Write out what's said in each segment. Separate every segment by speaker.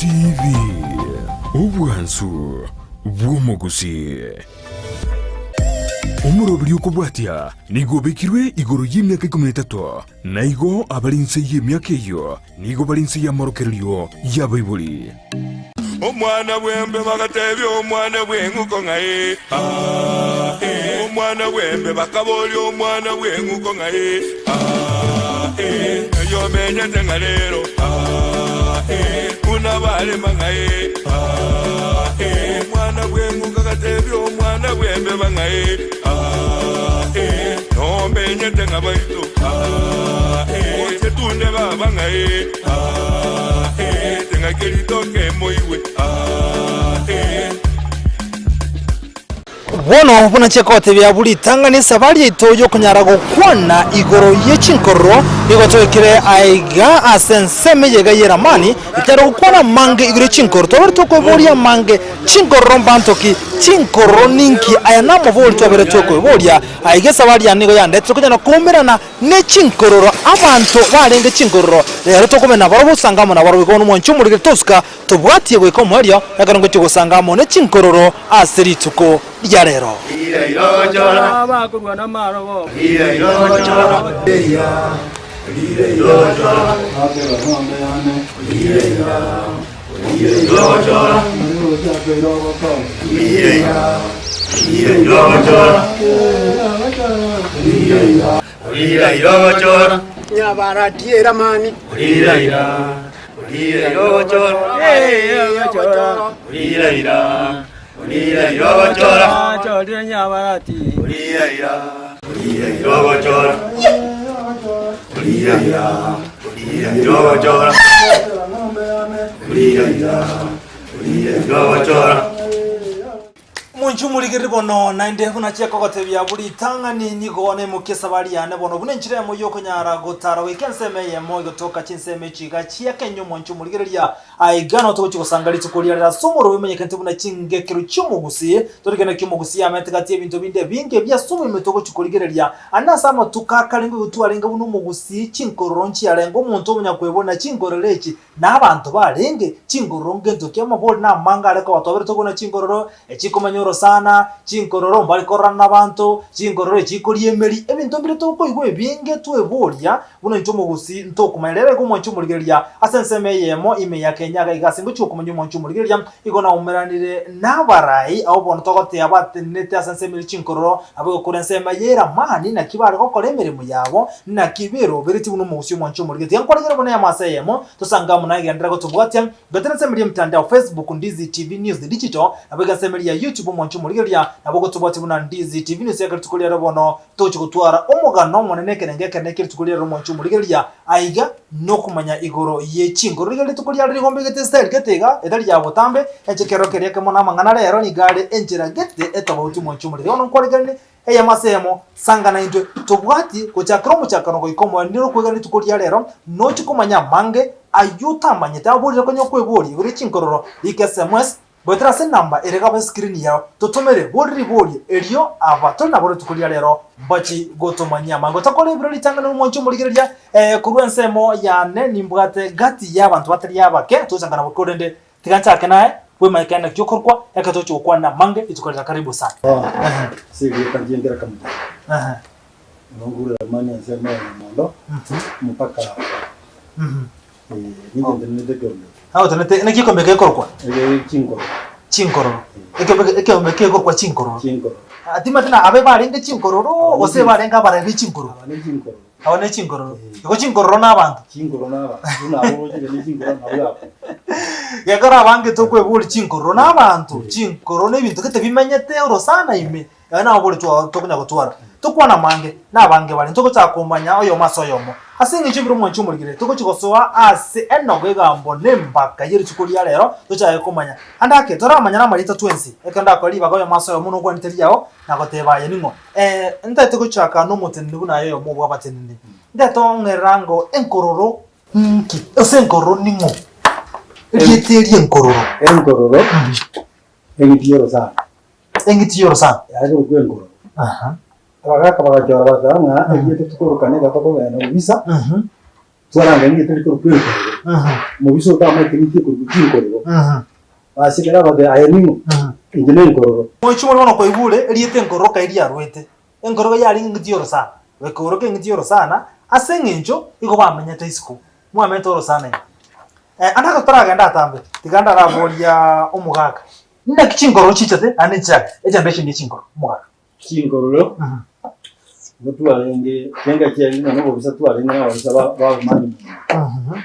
Speaker 1: TV, obwansu bw'omogusii. Omoroberi okobwatia nigo obekirwe igoro y'emiaka ikomi na etato, na igo abare inse y'emiaka eyio nigo bare inse y'amorokererio y'abaibori.
Speaker 2: Omwana bw'embe bagatebia omwana bw'eng'uko ng'a ee, aa, ee. Omwana bw'embe bakaboria omwana bw'eng'uko ng'a ee, aa, ee. Ng'ai omenyete ng'a rero, aa, ee. Buna barema ng'a ee, aa, ee. Omwana bw'eng'uko agatebia omwana bw'embeba ng'a ee, aa, ee. Nomenyete ng'a baito, aa, ee. Oche tunde baba ng'a ee, aa, ee. Ting'aki ritoke moigwe, aa, ee.
Speaker 3: Bono buna chikotebia buna ritang'ani esabari yaito y'okonyara gokwana igoro ye chinkororo nigo toikire aiga ase ensemo eye iga y'eramani, ekiagera gokwana amange igoro ye chinkororo twabere tokoiboria amange, chinkororo mbanto ki? Chinkororo ninki? Aya namobori twabere tokoiboria. Aiga esabari yane nigo yandetire konyara koumerana ne chinkororo, abanto barenge chinkororo, rero tokomenya nabarobwo gosanga amo nabarobwo. Igo bono mwanche omorigeri tosuka Tobwatie goika omoerio, ekero ngochia gosanga amo ne chinkororo ase rituko ria rero. Monche omorigererie bono, naende buna achia kogotebia abwo ritang'ani, nigo naimokia esabari yane bono buna enchera eyemo y'okonyara gotara goika ensemo eyemo egotoka chinsemo echi iga chia Kenya omonche omorigereria aiga nao togochia gosanga rituko riarero ase omorwao omenyekente buna chingekero chi'omogusii torigene ki omogusii amete gati y'ebinto binde ebinge ebi ase oboime togochia korigereria ande ase amatuko akare ngoigwa twarenge buna omogusii chinkororo nchiarenge omonto omonyakwebona chinkororo echi Na abanto barenge chinkororo ngento ki amabori na amanga are koba twaberete kobuna chinkororo echikomenya orosana, chinkororo mbare kororana nabanto, chinkororo echikoria emeri, ebinto mbire tokoigwa ebinge tweboria buna intwe omogusii ntokomanya. Rero iga omwanchi omorigereria ase ensemo eyemo ime ya Kenya iga iga ase ngochia okomanya omwanchi omorigereria igo naumeranire nabarai abwo bono togoteeba batenenete ase ensemo eria chinkororo nabo igokora ensemo eye eramani naki bare gokora emeremo yabo Naki beroberetie buna omogusii omwanche omorige. Tiga nkwarigere buna eyemo ase eyemo, tosange amo naye genderera gotobwatia. Goetera ensemo eria y'emitandao, Facebook, Ndizi TV News Digital, naboigo ensemo eria ya YouTube omwanche omorigereria, nabo ogotobwatia buna Ndizi TV News ekero rituko riarero bono togochia gotwara omogano omonene ekerengo ekenene eke rituko riarero omwanche omorigereria aiga nokomanya igoro ye chinguru. Rigereria rituko riarero nigo mbegete estyle gete iga etari ya botambe, enche kerero keria ekemo namang'ana rero nigo are enchera gete etobauti omwanche omorigereria. Bono nkwarigeranie Eyemo ase eyemo, sanga naintwe, tobwati gochakera omochakano goika omoerio. Nere okwegena rituko ria rero, nochie komanya amange ayio otamanyete. Aborire konya okweboria igoro ye chinkororo, rika sms goetera ase enamba ere gaba escreen yao, totomere bori riborio erio aba tore nabo rituko ria rero mbachi gotomanyia amange. Otakora ebiro ritang'ani omwanche omorigereria korwa ensemo yane nimbwate gati y'abanto batari abake, togochanga nabo korende Tiga nchake naye bwemanye kende naki okorokwa, ekero togochia gokwana amange rituko riria karibu sana.
Speaker 4: Ase erieta ri'enchera kamocha, nongure ramani ensemo ya Nyamondo mpaka ninche ntenenete ekeombe eke.
Speaker 3: Naye otenenete, naki ekeombe eke gekorokwa?
Speaker 4: Eke chinkororo.
Speaker 3: Chinkororo. Ekeombe ekeombe eke gekorokwa chinkororo.
Speaker 4: Chinkororo.
Speaker 3: Timanyeti na abe barenge chinkororo gose barenge abareri be chinkororo?
Speaker 4: Aba ne chinkororo.
Speaker 3: Aba ne chinkororo. Igo chinkororo nabanto.
Speaker 4: Chinkororo nabanto. Buna abwo oroche ne chinkororo nabwo abanto.
Speaker 3: Gekero abange tokweboria chinkororo nabanto, chinkororo nebinto gete bimenyete orosana ime, aye nabo bori tokonya gotwara. Tokwana amange, nabange bare, ntogochaka komanya oyomo ase oyomo. Ase eng'encho ebire omwanchi omorigire, togochia gosoa ase enogo egambo na embaka ye rituko ria rero, tochake komanya. Ande ake, toramanyane amarieta twensi, ekero ndakore ribaga oyomo ase oyomo nokwanete riao, na goteba aye ning'o. Ntaete gochaka nomoteneni buna aye oyomo bw'abateneni, ntaete ong'erera ango enkororo nki, ase enkororo ning'o? Erieta eri enkororo.
Speaker 4: Enkororo, eng'iti y'orosana.
Speaker 3: Eng'iti y'orosana.
Speaker 4: Yare korokwa enkororo. Abagaka bagachora bagateba ng'a erieta tokorokana ekero tokogenda bobisa. Twarangani getari korokwa enkororo. Omobisa otamanyete ninki ekorokwa chinkororo. Ase ekero agotebi aye ning'o? Inche nenkororo.
Speaker 3: Mochie more bono kwaigure erieta enkororo kai riarwete. Enkororo yarenge eng'iti y'orosana. Goika eng'iti y'orosana ase eng'encho igo bamenyete isiko. Mwamenyete orosana ime. Ande ekero toragende atambe, tiga ndaraboria omogaka. Naki chinkororo chichete naende nchiake egeneration ye chinkororo, omogaka.
Speaker 4: Chinkororo nigo twarenge chenga chiaye ng'a nobobisa twarenge na ababisa ba ba bomanyi moino.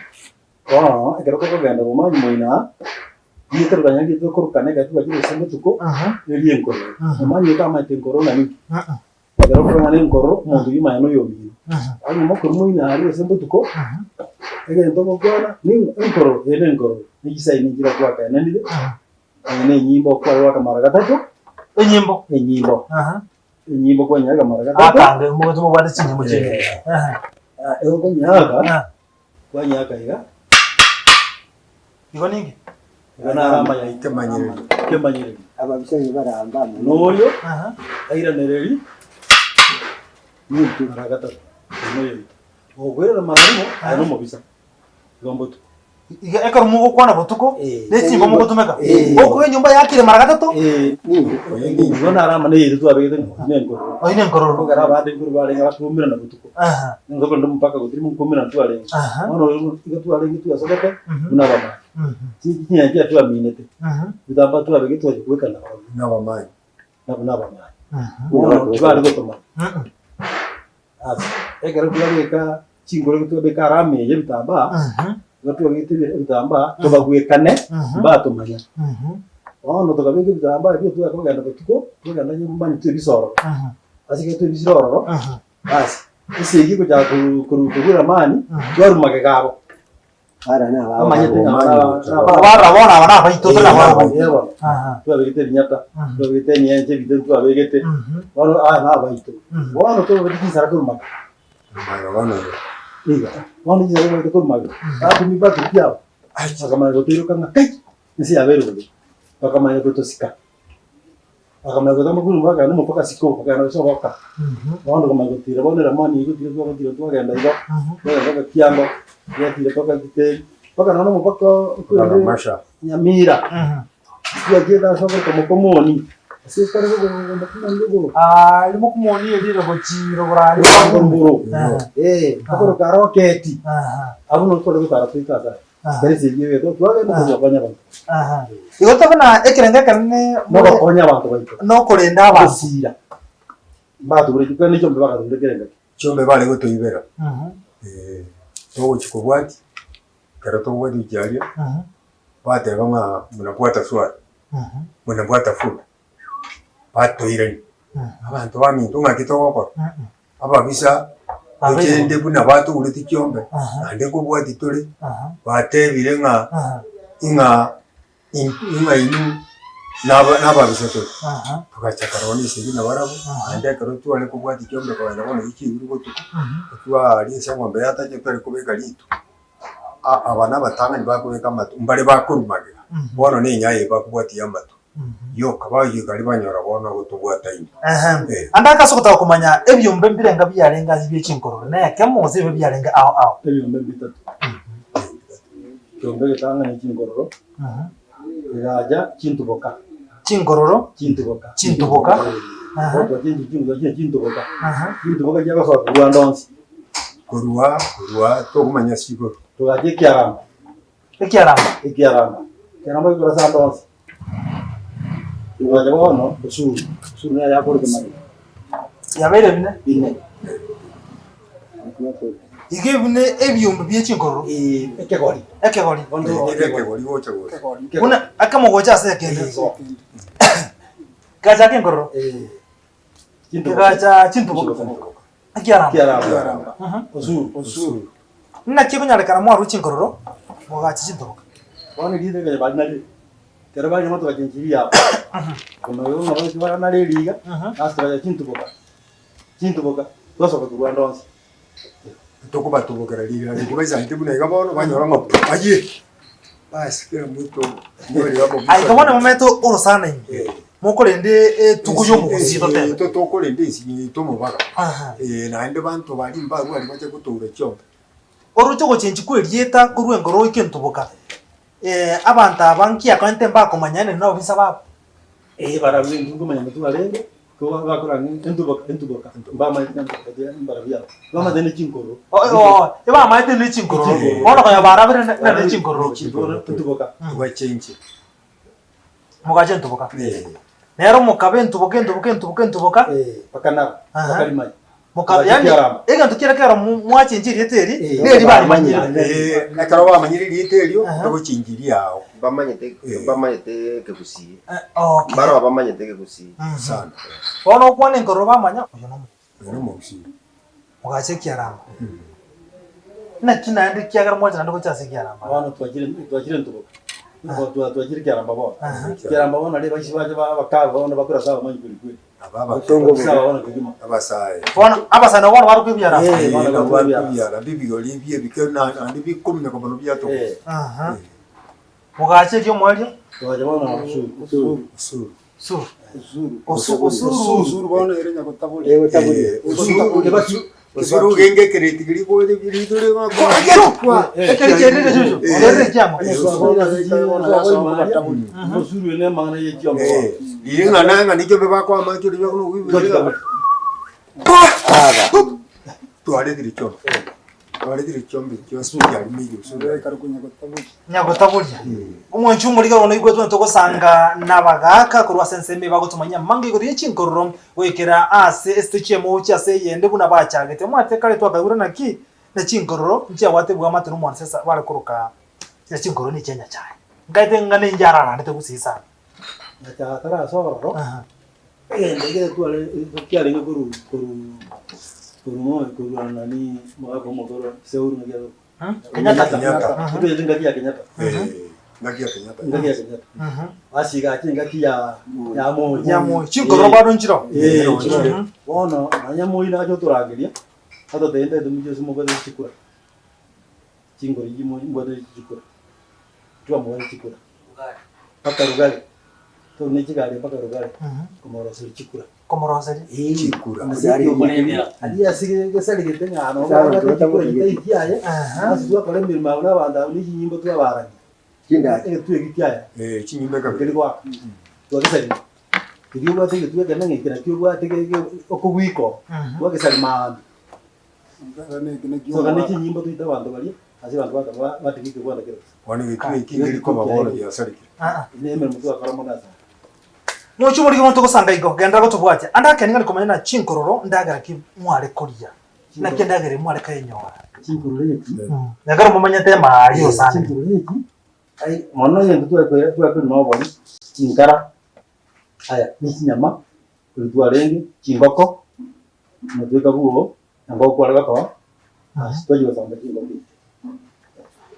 Speaker 4: Bono ekero tokogenda bomanyi moino aa, rieta rokanya rieta tokorokana ekero twachire gose botuko, eria enkororo. Bomanyi otamanyete enkororo ng'a ninki. Ekero okorora ng'a nenkororo, omonto oyio omanye noyo omino. Onye mokorwa moino aria gose botuko, egento ogokwana ning'o enkororo, eye nenkororo, ne chisaini nchire twakenanire. Eye nenyimbo okwarora akamara gatato.
Speaker 3: Enyimbo.
Speaker 4: Enyimbo. Aha. Enyimbo kwanyora akamara gatato.
Speaker 3: Akange mogote mobwate chinyimbo chiaino.
Speaker 4: Eh.
Speaker 3: Aha.
Speaker 4: Ah, ego konyaka,
Speaker 3: Ah.
Speaker 4: kwanyaka iga.
Speaker 3: Igo ninki?
Speaker 4: Iga naro amaya
Speaker 2: Kemanyereri.
Speaker 4: Kemanyereri.
Speaker 5: Ababisa baramba amo.
Speaker 4: Noyo
Speaker 3: Aha.
Speaker 4: airanereri mara gatato. Noyo oito. Ogokoirana mara rimo, aye nomobisa. Igo mbotuko.
Speaker 3: Iga ekero mogokwana botuko,
Speaker 4: Eh.
Speaker 3: ne chimbo mogotumeka.
Speaker 4: Eh.
Speaker 3: Okoa enyomba yakire mara gatato,
Speaker 4: Eh, igo naro amang'ana yaito twabegete ng'a nenkororo.
Speaker 3: oyi nenkororo.
Speaker 4: Ekero abande nkoro barenge bakoumerana botuko.
Speaker 3: Aha.
Speaker 4: Nigo korende omopaka gotiri nkoumerana twarenge.
Speaker 3: Aha.
Speaker 4: Bono igo twarenge twasogete
Speaker 3: Mhm.
Speaker 4: buna abamani.
Speaker 3: Mhm.
Speaker 4: Chinyancha chiaye twaminete.
Speaker 3: Mhm.
Speaker 4: Ebitambaa twabegete twachia kobekana barabwo
Speaker 2: Buna abamani.
Speaker 4: na buna abamani.
Speaker 3: Mhm.
Speaker 4: Bono tibare gotomanya.
Speaker 3: Mhm.
Speaker 4: Ase ekero twabeka chingoro twabeka arama eye ebitambaa, igo twabegete ebitambaa tobagwekane mbatomanya. Bono tokabeka ebitambaa ebio tware kogenda botuko, twagenda nyomba mani twebisa ororo. Ase ekero twebisire ororo, basi esegi egochaka korwa korwa eramani, twarwa magega abo. Bamanyete ng'a
Speaker 3: Barora bono aba nabaito tore nabo abwo.
Speaker 4: Eh, bono. Twabegete ebinyata, twabegete emienche, ebite twabegete. Bono aya nabaito. Bono tobabete chinsara korwa magega.
Speaker 2: Magega bono iga.
Speaker 4: Iga. Bono chinsara tobabete korwa magega. Batumia bakiri abo. Bakamanya gotoiroka ng'a kai, ense yabeire bobe. Bakamanya gotosika. Bakamanya gotama korwa bakagenda omopaka siko, bakagenda gose oboka. Bono komanya gotira bono eramani eywo gotira twagotira twagenda igo, twagenda mpaka kiango, twatira mpaka giteri, mpaka nonya omopaka okorende
Speaker 2: Masha.
Speaker 4: Nyamira, twachiete ase okorokwa Mokomoni, ase ekare Mokomoni rogoro.
Speaker 3: Ah, eri Mokomoni eri ere gochia rogoro aria
Speaker 4: Rogoro,
Speaker 3: Aha.
Speaker 4: eh, okoroka Roketi,
Speaker 3: Aha.
Speaker 4: abwo nabo tware gotara toike ase aya.
Speaker 3: Aha. Igo tobe na ekerengo ekenene more
Speaker 4: Nogokonya abanto baito.
Speaker 3: nokorenda abanto.
Speaker 4: Ogosiira. Mbatugure chikwana ne chiombe bagatugura ekerengo eke.
Speaker 2: Chiombe bare gotoibera, eh, togochia kobwatia, ekero tobwatia gochia aria, bateba ng'a mnabwata swara, mnabwata funda, batoirania. Abanto baminto ng'aki togokora? Ababisa echende buna batogoreti chiombe, naende nkobwati tore, batebire ng'a ing'a ing'a inwe naba nababisa tore. Togachaka roho na esegi nabarabwo, naende ekero tware kobwati chiombe kogenda bono chichirwe botuko, twaria ase eng'ombe yatacha tware kobeka rituko, aba nabatang'ani bakobeka amato, mbare bakorwa magega, bono na enyaye eye bakobwatia amato. Yoka bayoika aria banyora bono gotobwata ime.
Speaker 3: Ehe. Ande ase ogotaka komanya ebiombe mbirenga biarenge ase bie chinkororo, na ekemo gose ebibe biarenge ao ao.
Speaker 4: Ebiombe mbitato. Ekiombe egetang'ani chinkororo, egacha chintuboka.
Speaker 3: Chinkororo,
Speaker 4: Chintuboka.
Speaker 3: Chintuboka.
Speaker 4: Aha. Bono twachenchia chinkororo chie chintuboka. Chintuboka chiagosoa korwa ande onsi.
Speaker 2: Korwa korwa tokomanya ase igoro.
Speaker 4: Togacha ekiaramba.
Speaker 3: Ekiaramba.
Speaker 4: Ekiaramba. Ekiaramba gekora ase ande onsi. Togacha bono osuru. Osuru nere yakorete magega.
Speaker 3: Yabeire bine.
Speaker 4: Bine.
Speaker 3: Iga ebine ebiombe bie chinkororo.
Speaker 4: Eh, ekegori.
Speaker 3: Ekegori.
Speaker 4: Bono
Speaker 2: Nigo ekegori gocha gocha.
Speaker 4: Ekegori.
Speaker 3: Buna akemo gocha ase ekende.
Speaker 4: Igo.
Speaker 3: Gachaka enkororo.
Speaker 4: Eh.
Speaker 3: Kegacha chintuboka. Ekiaramba.
Speaker 4: Ekiaramba. Osuru.
Speaker 2: Osuru.
Speaker 3: Naki ekonyarekana mwarure chinkororo, mogache chintuboka.
Speaker 4: Bono erieta rikacha bari nario. Ekero barenge gotoka chinchiri yabo. Kono ng'a bonsi bara nare eriga, ase togacha chintuboka. Chintuboka, twasoka korwa ande onsi.
Speaker 2: Tokobatobokera riria riria buna iga bono banyora ng'a ayie. Basi kera omonto nyore amo
Speaker 3: Aye bono momete orosana ime, mokorenda etuko y'omogusi totebe.
Speaker 2: Intwe tokorenda ensinyo yaito omobaga.
Speaker 3: Aha.
Speaker 2: Naende banto baria mbarwari bache gotoura chiombe.
Speaker 3: Oroche ogochenchia kw'erieta korwa enkoro goika entuboka, abanto aba nkiakonete mbakomanya naende nobobisa babo.
Speaker 4: Ee, barabwo intwe nkomanya twarenge, ko bakora ng'a entuboka entuboka mbamaete ng'a entuboka tiga mbarabwo aba, bamaete ne chinkororo.
Speaker 3: Ebamaete ne chinkororo, bono konya barabire ne chinkororo.
Speaker 4: Chinkororo, entuboka.
Speaker 5: Togachenchia.
Speaker 3: Mogacha entuboka.
Speaker 5: Eh.
Speaker 3: Nero mokaba entuboka entuboka entuboka entuboka.
Speaker 4: Eh, bakanara,
Speaker 3: Aha.
Speaker 4: bakarimanya.
Speaker 3: Moka
Speaker 4: Bagacha
Speaker 3: yaani
Speaker 4: kiaramba.
Speaker 3: egento kera kero mwachenchia erieta eri,
Speaker 4: Eh,
Speaker 3: neri barimanyire.
Speaker 5: Eh, ekero bamanyire erieta erio,
Speaker 3: Aha.
Speaker 5: togochenchiria ao.
Speaker 6: Mbamanyete
Speaker 5: Eh.
Speaker 6: mbamanyete ekegusii.
Speaker 3: Eh, okay.
Speaker 6: Mbaro abamanyete ekegusii.
Speaker 3: Mhm.
Speaker 5: Sana.
Speaker 3: Bono okwana enkororo bamanya, oyo nomo.
Speaker 5: Oyo nomogusii.
Speaker 3: Mogacha ekiaramba. Naki naende ekiagera mwacha naende gocha ase ekiaramba?
Speaker 4: Bono twachire twachire ntuboka. Twa- twa- Twachire kiaramba bono.
Speaker 3: Aha.
Speaker 4: Kiaramba bono naria abaisi bache ba- bakaba bono bakore ase abamanyi kweri kweri.
Speaker 5: Aba abake.
Speaker 4: Ase aba bono kegima.
Speaker 5: Abasae.
Speaker 3: Bono abasani nabo bono barokwa ebiaramba.
Speaker 4: Eh, bono
Speaker 5: Eh, nabo
Speaker 4: barokwa ebiaramba.
Speaker 5: barikwebiara bibigori ebi ebike na- naende bikomeka mono biatoka.
Speaker 4: Eh,
Speaker 3: Aha. Mogacha erio omoerio?
Speaker 4: twacha bono Osuru.
Speaker 5: Osuru.
Speaker 3: Suru.
Speaker 7: Osuru.
Speaker 3: Osu- Osuru.
Speaker 7: Osuru bono ere nyagotabori.
Speaker 5: Eh, Osuru. Osuru genge ekereti keria goeta riito
Speaker 3: Kwa! Ekeri kerire chuchu.
Speaker 5: Eh.
Speaker 3: Kerire kiang'o.
Speaker 5: Eh,
Speaker 4: Osuru ene amang'ana ye chiombe bono.
Speaker 5: Riria ng'ana ng'a nichombe bakoama chori twaretire chombe twaretire chombe chionsi chiarimeirie osuru
Speaker 3: Nyagotaboria. Omwanchi omorige bono oigwetwe intwe togosanga nabagaaka korwa ase ensemo eye bagotomanyia amang'ana igoro ye chinkororo goikera ase esito chi'emochi ase eyende buna bachagete. Omwate kare twakaigure naki ne chinkororo nchiabwate bwamate nomwanse bare koroka ne chinkororo ne chia Nyachae. Nkaete ng'a nenche ararandete gusii sana.
Speaker 4: Nyachae atarase ororo,
Speaker 3: Aha.
Speaker 4: egento ekere tware kiarenge koru koru koru ng'o korwa nani omogaka omokoro Seuru naki arokwa.
Speaker 3: Kenyatta.
Speaker 5: Kenyatta.
Speaker 4: Tobete engaki ya Kenyatta.
Speaker 5: Eh, engaki ya Kenyatta.
Speaker 4: Engaki ya Kenyatta. Basi igacha engaki ya ya Moi.
Speaker 3: Ya Moi. Chinkororo bado nchiroo.
Speaker 4: Eh,
Speaker 5: Eh,
Speaker 4: nchiroo.
Speaker 3: Mhm.
Speaker 4: Bono nonya Moi nacha otorangeria, atotebia ntaete mochie ase mobwate chikura. Chingoro echi mo mbwate chikura. Twamobwate chikura. Mpaka Rugari. Tore ne chigari mpaka Rugari. Komoroseria chikura.
Speaker 3: Komoroseria.
Speaker 5: Chikura.
Speaker 4: Aria ase gesarigete ng'a nabo babwate chikura chitari chiaye, ase twakora emeremo abwo na abanto abwo ne chinyimbo twabarania. Egetwe eki kiaye
Speaker 5: Eh, chinyimbo ekabere.
Speaker 4: keri goaka twagesarima. Keria obwate egetwe ekene ng'a eke nakio obwate ge- ge okobwika oo, twagesarima maambia. Soka ne chinyimbo toite abanto baria ase abanto bakaba batige ekegwanda kere bosa.
Speaker 5: Bono egetwe eki nkeri koba bono giasarekire.
Speaker 4: Ne emeremo twakora mono ase aya.
Speaker 3: Mochie omorige omonto ogosanga igo, genderera gotobwatia. Ande akeni ng'are komanya na chinkororo ndagera ki mware koria, naki endagera eye mware koyenyora.
Speaker 4: Chinkororo echi.
Speaker 3: Ekero momanyete emari osande.
Speaker 4: Chinkororo echi, ai mono egento twakore twakore na obori, chinkara, aya ne chinyama, kori twarenge, chingoko, na tweka bwogo, engoko kware gotoa, ase twachia gosamba chingoko echi.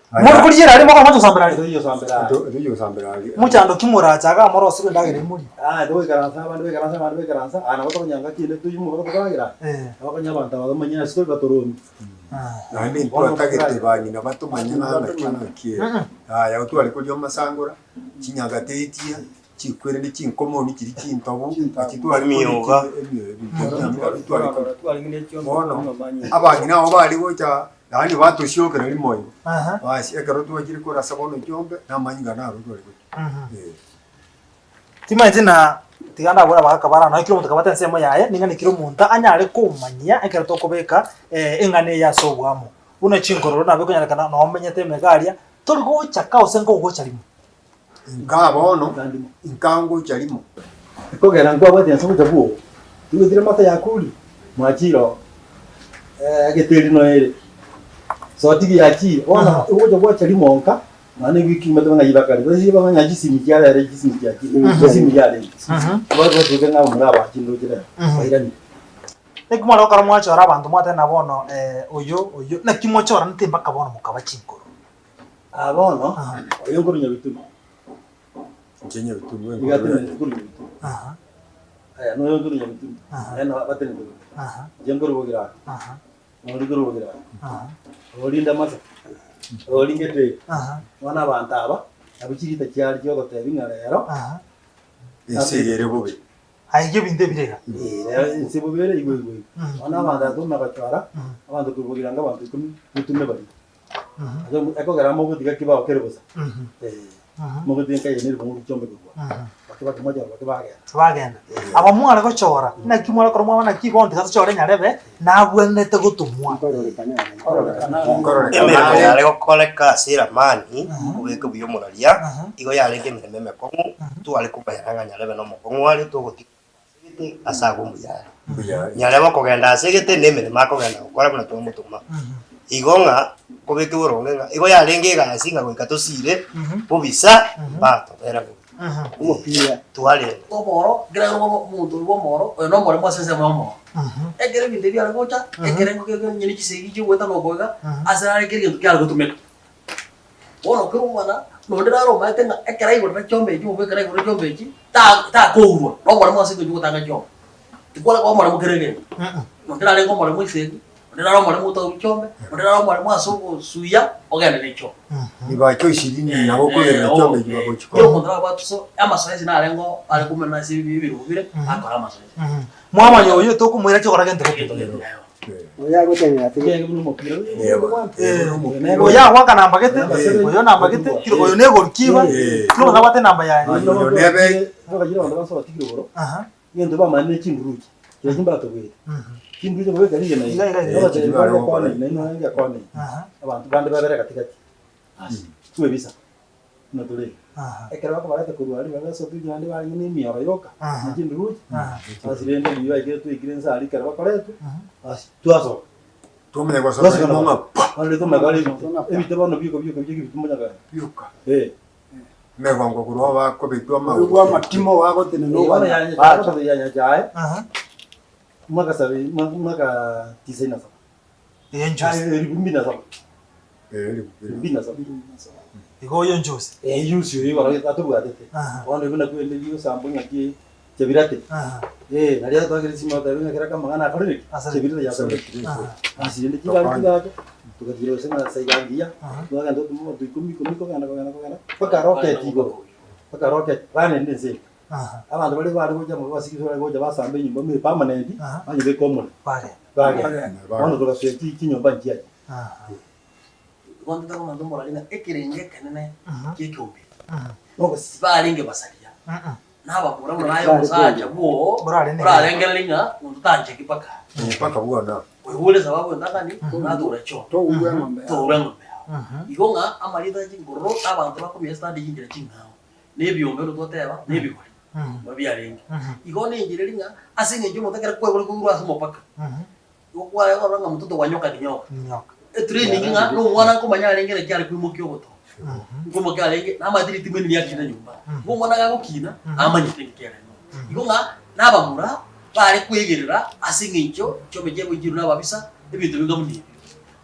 Speaker 3: More koriera aria mokaba moche gosambera aria.
Speaker 4: Tochia gosambera aria.
Speaker 5: Tochia gosambera aria.
Speaker 3: Mochando ki morache iga morosirwe endagera eye morie?
Speaker 4: Ah, togoikaransa abande baikaranse abande baikaransa, aa nabo tokonyora ngaki ende toimoka tokoragera aya,
Speaker 3: Eh.
Speaker 4: nabo konya abanto aba bamanye ase tori batoromi.
Speaker 5: Naende ntwatagete bang'ina batomanye ng'a ng'aki ng'aki ere. Yaya otware koria amasangora, chinyagatetia, Chikwere chinkomoni chiria chintobu, eki tware
Speaker 8: Emioga.
Speaker 5: tware koria. Bono abang'ina abo bare gocha yaani batosiokera rimo igo.
Speaker 3: Aha.
Speaker 5: Basi ekero twachire korasa bono chiombe, na amanyinga naro tware koria. Eh.
Speaker 3: Timanyeti na tiga ndabore abagaka bare ano, ekero omonto kabwate ensemo yaye, ning'ani kera omonto anyare komanyia ekero tokobeka eng'ana eye ase oboamo. Buna chinkororo nabo ekonyarekana noo omenyete emega aria, tori gocha ka gose nkogocha rimo.
Speaker 5: Inkaa bono, inkaa ngocha rimo.
Speaker 4: Ekogera nkwabwate ense gocha bwogo, tigwetire mata yakure, mwachire oo, egeteri noyo ere, sotigi yachire, bono ogocha gwacha rimo nka, nonya na ewiki omanyete ng'a ibakare, gose bang'a chisimi chia rero chisimi chiachire, chisimi yarenge, batuke ng'a abamura abachi ndoche rero, bairanire.
Speaker 3: Naki mware gokora mwachora abanto mwateba ng'a bono oyo oyo, naki mwachoranete mpaka bono mokaba chinkoro?
Speaker 4: Aa bono, oyo nkorwa Nyabitunu.
Speaker 5: Inche Nyabitunu
Speaker 4: Nigo atenenete korwa Nyabitunu. Aya, noyo nkorwa Nyabitunu. Naye nabo batenenete korwa. Inche nkorwa Bogirango. Nori korwa Bogirango. Ori Ndamasa. Ori Ngeteri. Bono abanto aba, nabwo chirita chiare chiogotebia ng'a rero,
Speaker 5: Ense eye ere bobe.
Speaker 3: Aiga ebinto ebire iga.
Speaker 4: Eh, rero ense bobe ere igwe igwe. Bono abanto aba tokomanya gochora, abanto korwa Bogirango abanto ikomi, totume baria. Ekogera mogotiga kebao kere bosa. Mogotiga nka eye neribongo chiombe korwa. Bake bake mwachora bake bagenda.
Speaker 3: Bagenda. Aba mware gochora, naki mware korwa mwaba naki bono tiga tochore nyarebe, nabwenerete gotomwa.
Speaker 6: Emeremo yare gokoreka ase eramani, obeke buya omoraria, igo yarenge emeremo emekong'u, tware komanyana ng'a nyarebe nomokong'u are, togotiga ase egete ase agwo mbuya are. Nyarebe okogenda ase egete na emeremo akogenda gokora buna twamotoma. Igo ng'a nkobeke boronge ng'a igo yarenge egasi ng'a goika tosire bobisa mbatobera bobe.
Speaker 4: Omopira.
Speaker 6: Twarenda.
Speaker 7: Omoro, ekero aye omonto oyio bw'omoro, oyo nomoremo ase ensemo y'omoro. Ekero ebinto ebi biare gocha, ekerengo keria onye ne chisegi chigoeta na okoiga, ase are kera egento kiare gotumeka. Bono kera omwana, nonde naro omanyete ng'a ekero aigorera chiombe echi omobeke ekero aigorera chiombe echi, ta takourwa, nomoremo ase eng'encho ogotanga chiombe. Tikware koba omoremo kera egento. Nonde narenge omoremo esegi, onde nare omoremo otaurwa chiombe, onde nare omoremo ase ogosuya, ogende ne chiombe.
Speaker 5: Nibache ishirini nabo okogerera chiombe echi bagochikora.
Speaker 7: Kera omonto nabwate so amasoesi narengo are komena ase ebirogo bire akore amasoesi.
Speaker 3: Mwamanya oyo tokomoira chikora gento gete. Oyo agoaka namba gete, oyo namba gete, kira oyo ne goalkeeper, kira omonto abwate enamba yaye. Aha.
Speaker 4: Egento bamanyire ne chinduruchi, chiria chimbatobwete. Chinduruchi okobeka rigena
Speaker 3: Iga, iga, iga.
Speaker 4: Ogotebi bare ekona eye, nainwe naende ekona eye.
Speaker 3: Aha.
Speaker 4: Abanto bande babere gatigati. Asi, twebisa, buna tore iga.
Speaker 3: Aha.
Speaker 4: Ekero bakobareta korwa aria babe ase otuki naende barenge na emioro yoka,
Speaker 3: Aha.
Speaker 4: na chinduruchi,
Speaker 3: Aha.
Speaker 4: asi rende riria baikire twaikire nse aria ekero bakoretwe, asi twasoka.
Speaker 5: Twamanya gosoka
Speaker 4: Twasoka
Speaker 5: imo
Speaker 4: nabo.
Speaker 5: ng'a pa!
Speaker 4: Bono riria twamanya kore ebite, ebite bono bioka bioka bioka ebite monya kare.
Speaker 5: Bioka.
Speaker 4: Eh.
Speaker 5: Emegongo korwa bakobetwa
Speaker 8: Oyo
Speaker 5: amagoro.
Speaker 8: bw'amatimo bagotenena
Speaker 4: Bono
Speaker 8: obana
Speaker 4: ya-
Speaker 8: bacha.
Speaker 4: ya Nyachae,
Speaker 3: Aha.
Speaker 4: mwaka sabi- mwaka tisaini na saba.
Speaker 3: Eye nchusi.
Speaker 4: Ah, elifu mbili na saba.
Speaker 5: Eh, elifu mbili.
Speaker 4: Mbili na saba.
Speaker 3: Igo oyo nchusi.
Speaker 4: Eh, yusi oyo igoro atobwatete.
Speaker 3: Aha.
Speaker 4: Bono buna kwende rigosambwa ng'aki chebirate.
Speaker 3: Aha.
Speaker 4: Eh, naria twakire chisimo totebe ng'a kera kamang'ana akorire ki?
Speaker 3: Asare.
Speaker 4: Chebirate yakorire.
Speaker 3: Aha.
Speaker 4: Asi rende chigari chigacha, togatiira gose ng'a saiga ngiya,
Speaker 3: Aha.
Speaker 4: twagenda totuma abanto ikomi ikomi kogenda kogenda kogenda, mpaka rocket igoro, mpaka rocket, banende ense eye.
Speaker 3: Aha.
Speaker 4: Abanto baria bare gocha amo basigisi bare gocha basamba enyomba ime permanent,
Speaker 3: Aha.
Speaker 4: banyebeka omorero,
Speaker 3: Bagenda.
Speaker 4: bagenda. Bono togasoa chi chinyomba nchiaye.
Speaker 3: Aha.
Speaker 7: Igo ntete komenta omorari ng'a ekerengo ekenene
Speaker 3: Mhm.
Speaker 7: kia ekeombe
Speaker 3: Mhm.
Speaker 4: Nogosisi.
Speaker 7: tibarenge basaria.
Speaker 3: Mhm.
Speaker 7: Nabakora buna naye omosacha bwoo
Speaker 3: Borarenge.
Speaker 7: orarengereria ng'a monto tancheki mpaka
Speaker 5: Mpaka bwana.
Speaker 7: oigure esababu entakani nature choo
Speaker 8: Tourwe eng'ombe yao.
Speaker 7: tourwe eng'ombe yao. Igo ng'a amarieta ya chingororo na abanto bakomia estandi chinchera ching'ao na ebiombe buna twateba na ebigori nabo biarenge. Igo nenchera eria ng'a ase eng'encho omonto ekero kwaigure koigurwa ase omopaka igo kware korora ng'a mtoto wa nyoka ni nyoka. Etraining ng'a na omwana nkomanya arenge naki are koimokia obotobi. Nkoimokia arenge namanyete ritimo eri riakina nyomba. Igo omwana gagokina amanyete ng'aki arenge. Igo ng'a nabamura bare koegerera ase eng'encho chiombe chiabo chiirwe na ababisa ebinto binga buna ebio.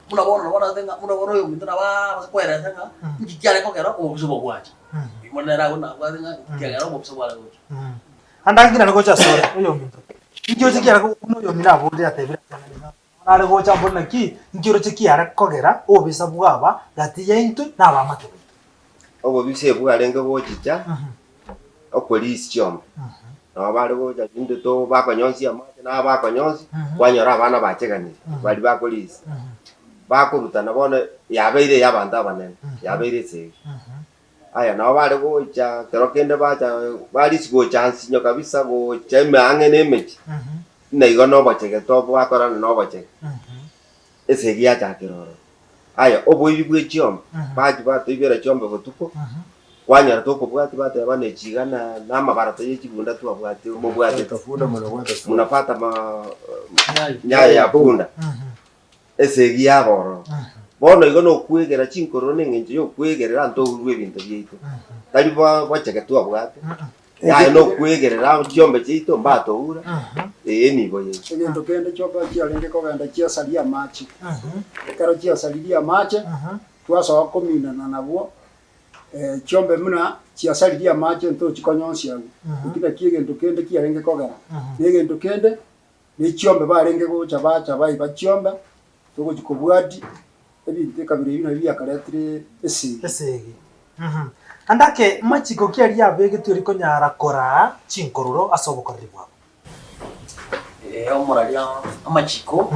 Speaker 7: Buna bono nabo narete ng'a buna bono oyominto nabo abase koeresa ng'a inki kiare kogera obobisa obo bwacha. Oyio bono nere agwo nabwate ng'a inki kiagera obobisa bware gocha.
Speaker 3: Ande ang'ina gocha asore oyominto. Inki oche kiare buna oyomino aborire atebire ase ng'a nare gocha mbore naki inki oroche kiare kogera obobisa bwaba gati yaintwe na abaamate baito.
Speaker 6: Obobisa ebwo bwarenge gochicha okorisia chiombe, nabo bare gocha rinde to bakonyonsia amache nabo bakonyonsia, kwanyora abana bacheganire baria bakorisia, bakorutana bono yabeire eya abanto abanene, yabeire esegi. Aya nabo bare gocha kero kende bacha barisia gocha nsinyo kabisa gocha ime ang'e na emechie, buna igo na obochege tobakorana na obochege, esegi yachakera ororo. Aya oboibi bwe chiombe, bachia batoibera chiombe botuko, kwanyora tokobwatia bateba ne chiga na na amabarato ye chibunda twabwate mobwatete, munapata ma nyayo ya punda. Esegi yaba ororo. Bono igo nokwegera chinkororo neng'encho y'okwegerera ntourwe ebinto biaito. Tari bocheke twabwate, yaye nokwegerera chiombe chiaito mbatoura, ee enibo yaito.
Speaker 8: Egento kende chioka chiarenge kogenda chiasaria amache. Ekero chiasaririe amache, twasoa kominana nabwo, chiombe buna chiasaririe amache ntochikonyonsia agwo. Eki nakio egento kende kiarenge kogera. Na egento kende, Ne chiombe barenge gocha bacha baiba chiombe, togochia kobwatia ebinto ekabira ebio nabio biakaretire esegi.
Speaker 3: Esegi. Mhm. Ande ake machiko ki aria abegetwe rikonyara koraa chinkororo ase obokoreri bwabo?
Speaker 7: Eh, omoraria amachiko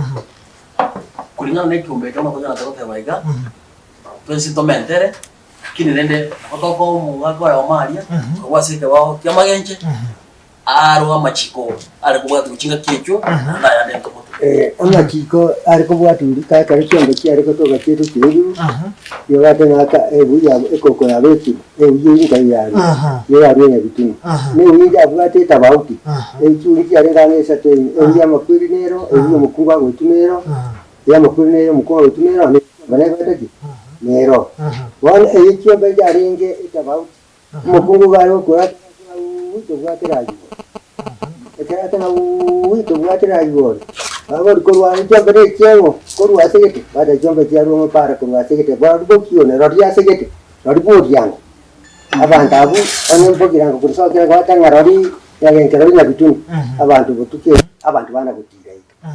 Speaker 7: kulingana na ekiombe ekio nokonyara togoteba iga. Twensi ntomentere, lakini rende nabo tokoa omogaka oyomo aria, korwa ase ekebao ki'amagenche, arue amachiko are kobwatigwa chingaki echio, naende ayande ntomotomie.
Speaker 9: Amachiko are kobwatigwa rika ekero chiombe chiare gotoka chiaito chiairwe, nigo gateng'aka ebu ya ekoko yabekirwe, ebu ye inka yarwe, nigo yarwe nyabitunwa. Na ebu ende abwate etabauti, echuni chiarenge ang'e isato ime, ebu ya amakweri nero, ebu ya omokungu agoetwa nero, Ey'amakweri neye omokungu agoetwa nero, na echiombe negoeta ki? Nero. Bono eye chiombe yarenge etabauti, omokungu iga are gokora ase ng'a uuwi tobwate raywo ore. Ekero ate ng'a uuwi tobwate raywo ore, babori korwa ase chiombe na echieng'o, korwa ase gete, bata chiombe chiarwa omopara korwa ase gete, barobwo bokione, roria ase gete, roria boriango. Abanto abwo onye mbogirango korwa soa kera gwata ng'a roria nyagenke roria nyabituni, abanto botuko abanto bana gotiira iga.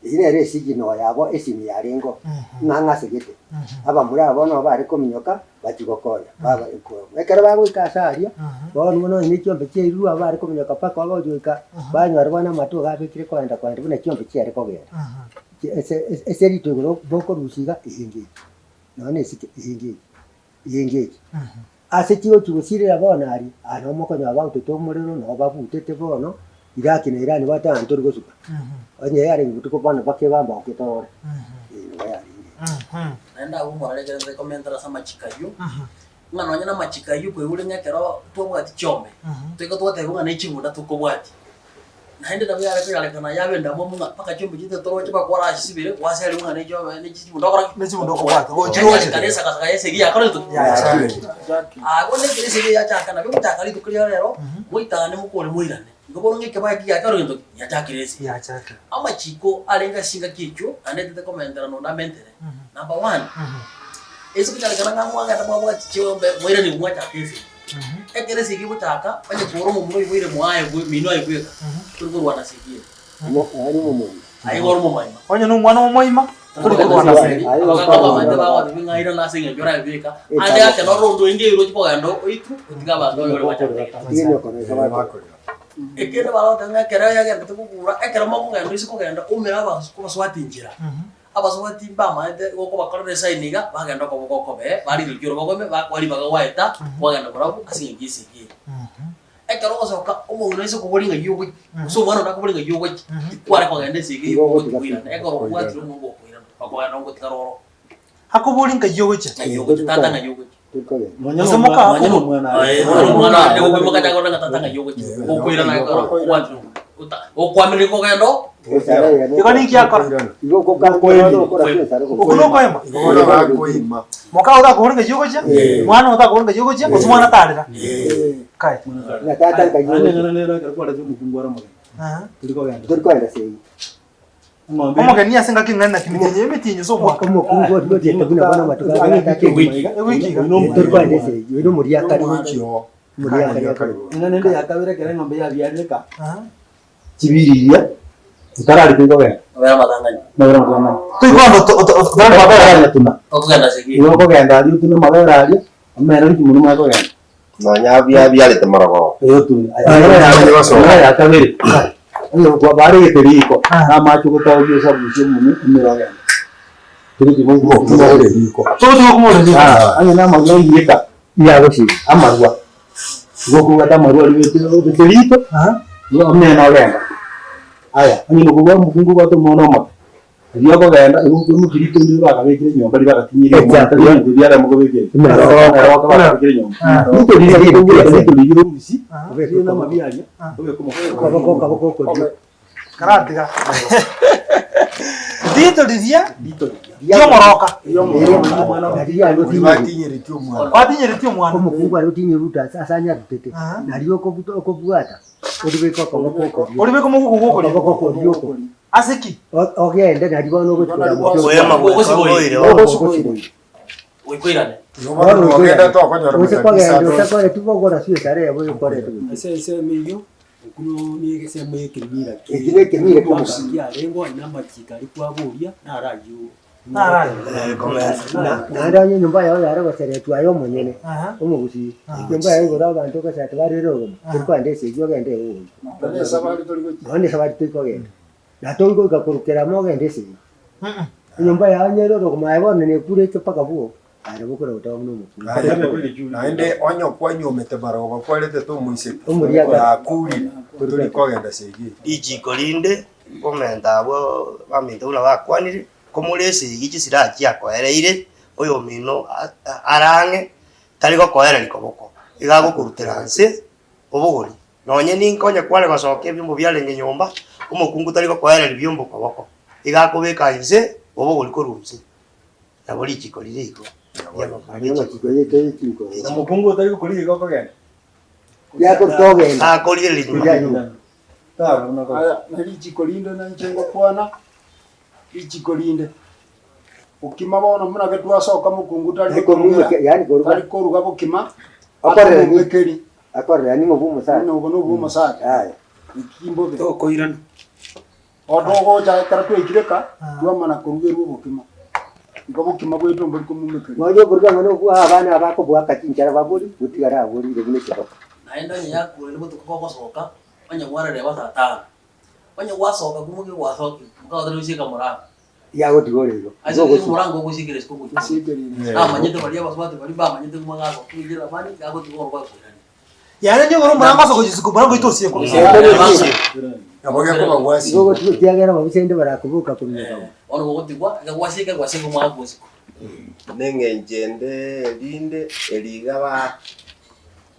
Speaker 9: Eyio nere esigino yabo esimi yarengeo, ng'a ng'asegete. Abamura aba bono bare kominyoka bachia gokonya, baba ekero bagoika ase aria, bono bono onye ne chiombe chiairurwe abwo bare kominyoka mpaka bagochi goika, banyora bono amato iga abekire kogenda kogenda buna chiombe chiare kogenda. Ase ase rituko igoro bokorusia iga eyenge eye, nonya na esike eyenge eye, eyenge eye. Ase chigochi gosirera bono aria, aa nabo mokonyora bagotete omorero, nabo babutete bono, Iraki na Irani batanga ntori gosuka. Onye yarenge botuko bono bakebamba oke torore. Eh, nigo yarenge.
Speaker 7: Naende agwo morare ekero nse komentera ase amachiko ayio, ng'a nonye na amachiko ayio koigure ng'a ekero twabwati chiombe, toika twatebiwa ng'a ne chibunda tokobwatia. Naende nabo yare konyarekana yabe endamwamu ng'a mpaka chiombe chiaito toroche mpaka kwarasisibire, gwaseriwa ng'a ne chiombe ne chibunda okora ki?
Speaker 3: Ne chibunda okobwata, gochia roche.
Speaker 7: Yanyarekana esagasaga ya esegi yakorire ki?
Speaker 3: Yachakire.
Speaker 7: Agwo nekero esegi yachaka nabo egochaka rituko ria rero, moitane mokore moirane. Igo bono ng'a ekebago eki giachorire gento ki? Giachakire esegi.
Speaker 3: Yachakire.
Speaker 7: Amachiko arenge ase chingaki echio, naende ntete komentera nonde amentere. Number one, ase konyarekana ng'a mwagenda mwabwati chiombe, mwairanigwe mwachaka esegi. Ekero esegi egochaka, onye kore omomura oiboire mwaye bwe mino aye bweka, tori korwana segi ere.
Speaker 9: Omo aye nomomoima.
Speaker 7: Aye igo ore omomoima.
Speaker 3: Onye nomwana omomoima, tori korwana segi.
Speaker 9: Aye
Speaker 7: Abagaka abamaete bagotebia ng'a irana ase eng'encho orabibeka, ande ake noro onde oinge oiroche kogenda oitwe, otige abanto baye ore bachakire.
Speaker 9: Atige nyoko na iso bakorera.
Speaker 7: Ekende baragotebia ng'a ekero yagendete kogura, ekero mokogenda oise kogenda oumere abas abaswati nchera. Abasubati mbamaete gokobakorera esaini iga, bagenda okoboko okobee, barirokia oroboko ime, bakoa ribaga gwaeta, kwagenda barabwo ase eng'encho y'esegi eye. Ekero ogosoka omong'ina oise koboria ng'ai ogochia, gose omwana onde akoboria ng'ai ogochia, tikware kogenda esegi eye ogochia koirana, ekero obwatire omongo okoirana, okoenda ogotigara oro.
Speaker 3: Akoboria ng'ai ogochia.
Speaker 7: Ng'ai ogochia, tata ng'ai ogochia.
Speaker 3: Gose moka
Speaker 7: Nonya
Speaker 3: akobo-
Speaker 7: nomwana aye, nonya nomwana aye, nigo okoimoka acha korora ng'a tata ng'ai ogochia, okoirana ekero obwatire omwana. Ota- okoamereri kogenda oo,
Speaker 3: Igo ninki akora? Okwo nokoema.
Speaker 5: Bono bakoima.
Speaker 3: Moka otakobora ng'ai ogochia, mwana otakobora ng'ai ogochia, gose mwana tarera. Kai. Aha. Omogeni ase engaki eng'ana naki emetienyi emetienyi ase omwaka. Ewiki iga.
Speaker 4: Eng'ana ende ya kabere ekero eng'ombe yabiarire ka,
Speaker 3: Aha.
Speaker 4: chibiriria, otararika ikogenda.
Speaker 7: Mabere amatang'ani.
Speaker 4: Mabere amatang'ani.
Speaker 3: Toigwa otararika mabere aria.
Speaker 4: Tuna.
Speaker 7: Okogenda ase
Speaker 4: Igo okogenda aria otune amabere aria, omena ritimoni omanye kogenda.
Speaker 6: Nonya biarete morogoro.
Speaker 4: Eng'ana ya kabere, onye kwabaregete riko, na amache ogotaoria osabusie omonwe omere ogende. Togotiga riko.
Speaker 3: Togotiga okumora riko.
Speaker 4: Onye na amarwa aiyeka, amarwa, igo okobwata amarwa aria obeke obeke riko, omena ogenda. Aya, onye nokobua omokungu obwate omwana omoke, Riria okogenda, igo okoimokia ritondo riria bakabekire nyomba riria bagatinyirie omwana, tari ebinto ebi Adamu okobekire. Eroka bakabekire nyomba. Rito riria rikobwata rito riria orusie, rire na amabi aria, obeke omokungu.
Speaker 3: Karatiga. Rito riria
Speaker 4: Rito riria.
Speaker 3: ri'omoroka.
Speaker 5: Batinyeretie omwana.
Speaker 3: Batinyeretie omwana.
Speaker 9: Omokungu aria otinyeruta ase anyarutete, nario okobwata oribeke okoboko okorio.
Speaker 3: Oribeke omoboko gwokorio.
Speaker 9: Okoboko okorio oko.
Speaker 3: Ase ki?
Speaker 9: Ogende nario bono ogochia
Speaker 7: Koyema goika oboire.
Speaker 9: Ogosiboire.
Speaker 7: Goika oirane.
Speaker 5: Igo bono nogenda tokonyora
Speaker 9: Gose
Speaker 5: matatizo
Speaker 9: kogenda
Speaker 5: ande onsi.
Speaker 9: otakore tibogora suesare yabo okorete gochia.
Speaker 10: Ase ensemo eyio, okwo ne egesemo y'ekemira
Speaker 9: Eki nekemira ki'omogusii.
Speaker 10: kiarengeo na amachiko aria kwaboria naro ayio
Speaker 9: Naende onye enyomba yao yare goseretwa aye omonyene, omogusii, enyomba yao igoro abanto ogosereta barere orogima, tori kogenda esegi ogende egogoika. Nonya na esabari tori kogenda. Na tori goika korwa kerama ogende esegi. Enyomba yao onye ere orogima aye bono nekure eche mpaka bwogo. Aye nabo okoragotaba buna omokungu.
Speaker 5: Aya, naende onye kwanyuomete barobwo kwaretete omoiseke,
Speaker 9: Omoriakari.
Speaker 5: yakurire, tori kogenda segi eyio.
Speaker 11: Richiko rinde komenta abwo baminto buna bakwanire, komore esegi chisira chiakoereire, oyomino arang'e, tari gokoereria koboko, iga agokorutera nse obogori. Nonye ninka onye kware gosokia ebiombo biarenge nyomba, omokungu tari gokoereria biombo koboko, iga akobeka inse obogori korwa inse. Nabo richiko rire igo
Speaker 9: Amachiko yaito y'echinko.
Speaker 4: Na mokungu otari gokorigia igo okogenda.
Speaker 9: Yakotogenda.
Speaker 11: Akorigereria nyuma.
Speaker 8: Aya, na richiko rinde nainche ngokwana, richiko rinde, bokima bono buna getwasoka mokungu tari
Speaker 9: Ekomuma
Speaker 8: gotorugera,
Speaker 9: yaani koruga.
Speaker 8: tari koruga bokima,
Speaker 9: Akorera ni-
Speaker 8: atomobekeri.
Speaker 9: Akorera ning'o bwa omosacha.
Speaker 8: Buna obo nobwa omosacha.
Speaker 9: Aya.
Speaker 8: Eki mbobe.
Speaker 10: Tokoirana.
Speaker 8: Otogocha ekero twaikire ka, twamana korugerwa obokima. Igo bokima bwaito mbori komumekeria.
Speaker 9: Nonya okoruga ng'a nobwa abana aba akoboaka chinchara babori, gotigara aborire buna ekeboko.
Speaker 7: Naende onye yakuure botuko kogosoka, onye kwarereba saa tano, onye gwasoka komokia gwasokire, mokagotera gosieka morango.
Speaker 9: Yagotiga ore igo.
Speaker 7: Ase
Speaker 9: Igo ogosuka.
Speaker 7: omorango ogosikera isiko gochia.
Speaker 8: Gosiekerire.
Speaker 7: Namanyete baria abasubati baria mbamanyete ng'a gasoka enchera mani, gagotiga oro gwakoirania.
Speaker 3: Yaani onye igoro omorango ase ogochia isiko, omorango oito osiekwa.
Speaker 5: Nabo gekoba gwasii.
Speaker 9: Igo ogotiga ekiagera ababisa inde barakoboka kominyoka bo.
Speaker 7: Bono gogotigwa, iga gwasieka gwasieka omwaka o isiko.
Speaker 6: Neng'encho ende erinde eri iga ba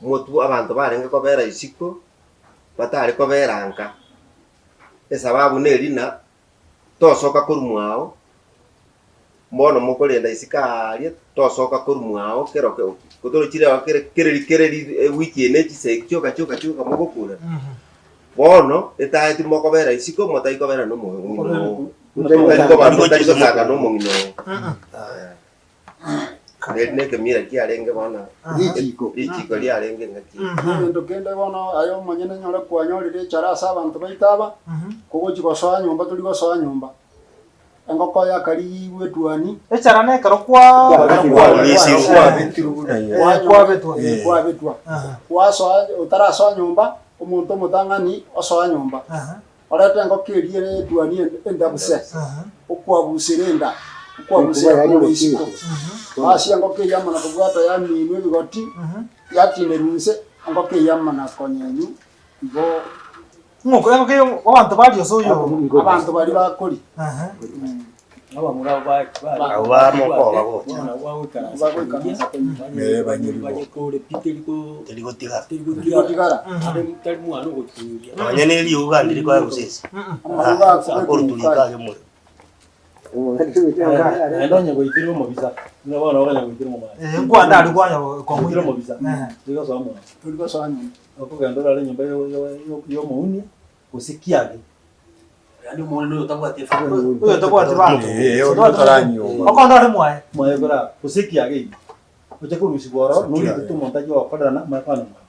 Speaker 6: motwe abanto barenge kobera isiko, batare kobera nka, esababu neri ng'a tosoka korwa mwao, bono mokorenda isiko aaria, tosoka korwa mwao kero kotorochire oo kere kereri kereri ewiki eye ne chisegi chioka chioka chioka mogokura, bono etaeti mokobera isiko motari kobera na omong'ina oo, motari koba motari gosanga na omong'ina oo. Neri na ekemira kiarenge bono,
Speaker 9: Richiko.
Speaker 6: richiko riarenge engaki eye.
Speaker 8: Egento kende bono aye omonyene nyore kwanyorire echara ase abanto baito aba, kogochia gosoa nyomba tori gosoa nyomba, engoko yakarigigwe etuani.
Speaker 3: Echara nekero kwa
Speaker 5: Kwabetirwe buna ye.
Speaker 3: Kwabetwa.
Speaker 8: Kwabetwa. Kwasoa otarasoa nyomba, omonto omotang'ani osoa nyomba. Orete engoko eria ere etuani endabuse, okwabusera enda, okwabusera korwa isiko. Ase engoko eyio amana kobwata yaminwa ebigoti, yatinerwa inse, engoko eyio amana konyenywa igo.
Speaker 3: Ng'o engoko eyio abanto baria ase oyo.
Speaker 8: Abanto baria bakoria.
Speaker 10: Abamura abo ba- ba-
Speaker 11: Abwo bamokoba gocha.
Speaker 10: Bono abwo bagoikaransa
Speaker 8: Bagoikaransa
Speaker 10: konyia,
Speaker 8: konyia.
Speaker 5: Eh, banyeribo.
Speaker 10: banyekore pi teri ko-
Speaker 11: Teri gotigara.
Speaker 10: teri
Speaker 8: Terigotigara.
Speaker 10: Tari- tari mwana ogoturia.
Speaker 11: Nonye ne riuga ndiri koa gusesa.
Speaker 8: Amauga akobekwa
Speaker 11: Akoruturika
Speaker 8: ukari.
Speaker 11: age omorero.
Speaker 4: Naende onye goitire omobisa, buna bono okanya goitera omobani.
Speaker 3: Eh, nkwanda aria kwanya
Speaker 4: Goitire
Speaker 3: kwamoira.
Speaker 4: omobisa,
Speaker 3: Eh.
Speaker 4: tori gosoa mwao.
Speaker 8: Tori gosoa nyomba.
Speaker 4: Okogenda orare nyomba yo- yo- yo- yomounia, gose kiage.
Speaker 7: Yaani omong'ina noyo otabwati efamiri.
Speaker 3: Oyo otabwati banto.
Speaker 5: Eh, oria otaranyuoma.
Speaker 3: Okonda ore mwaye.
Speaker 4: Mwaye kora gose kiage ime. Oche korusigwa ororo, norigete omonto ache gokorerana, mwaye kwana mwaye.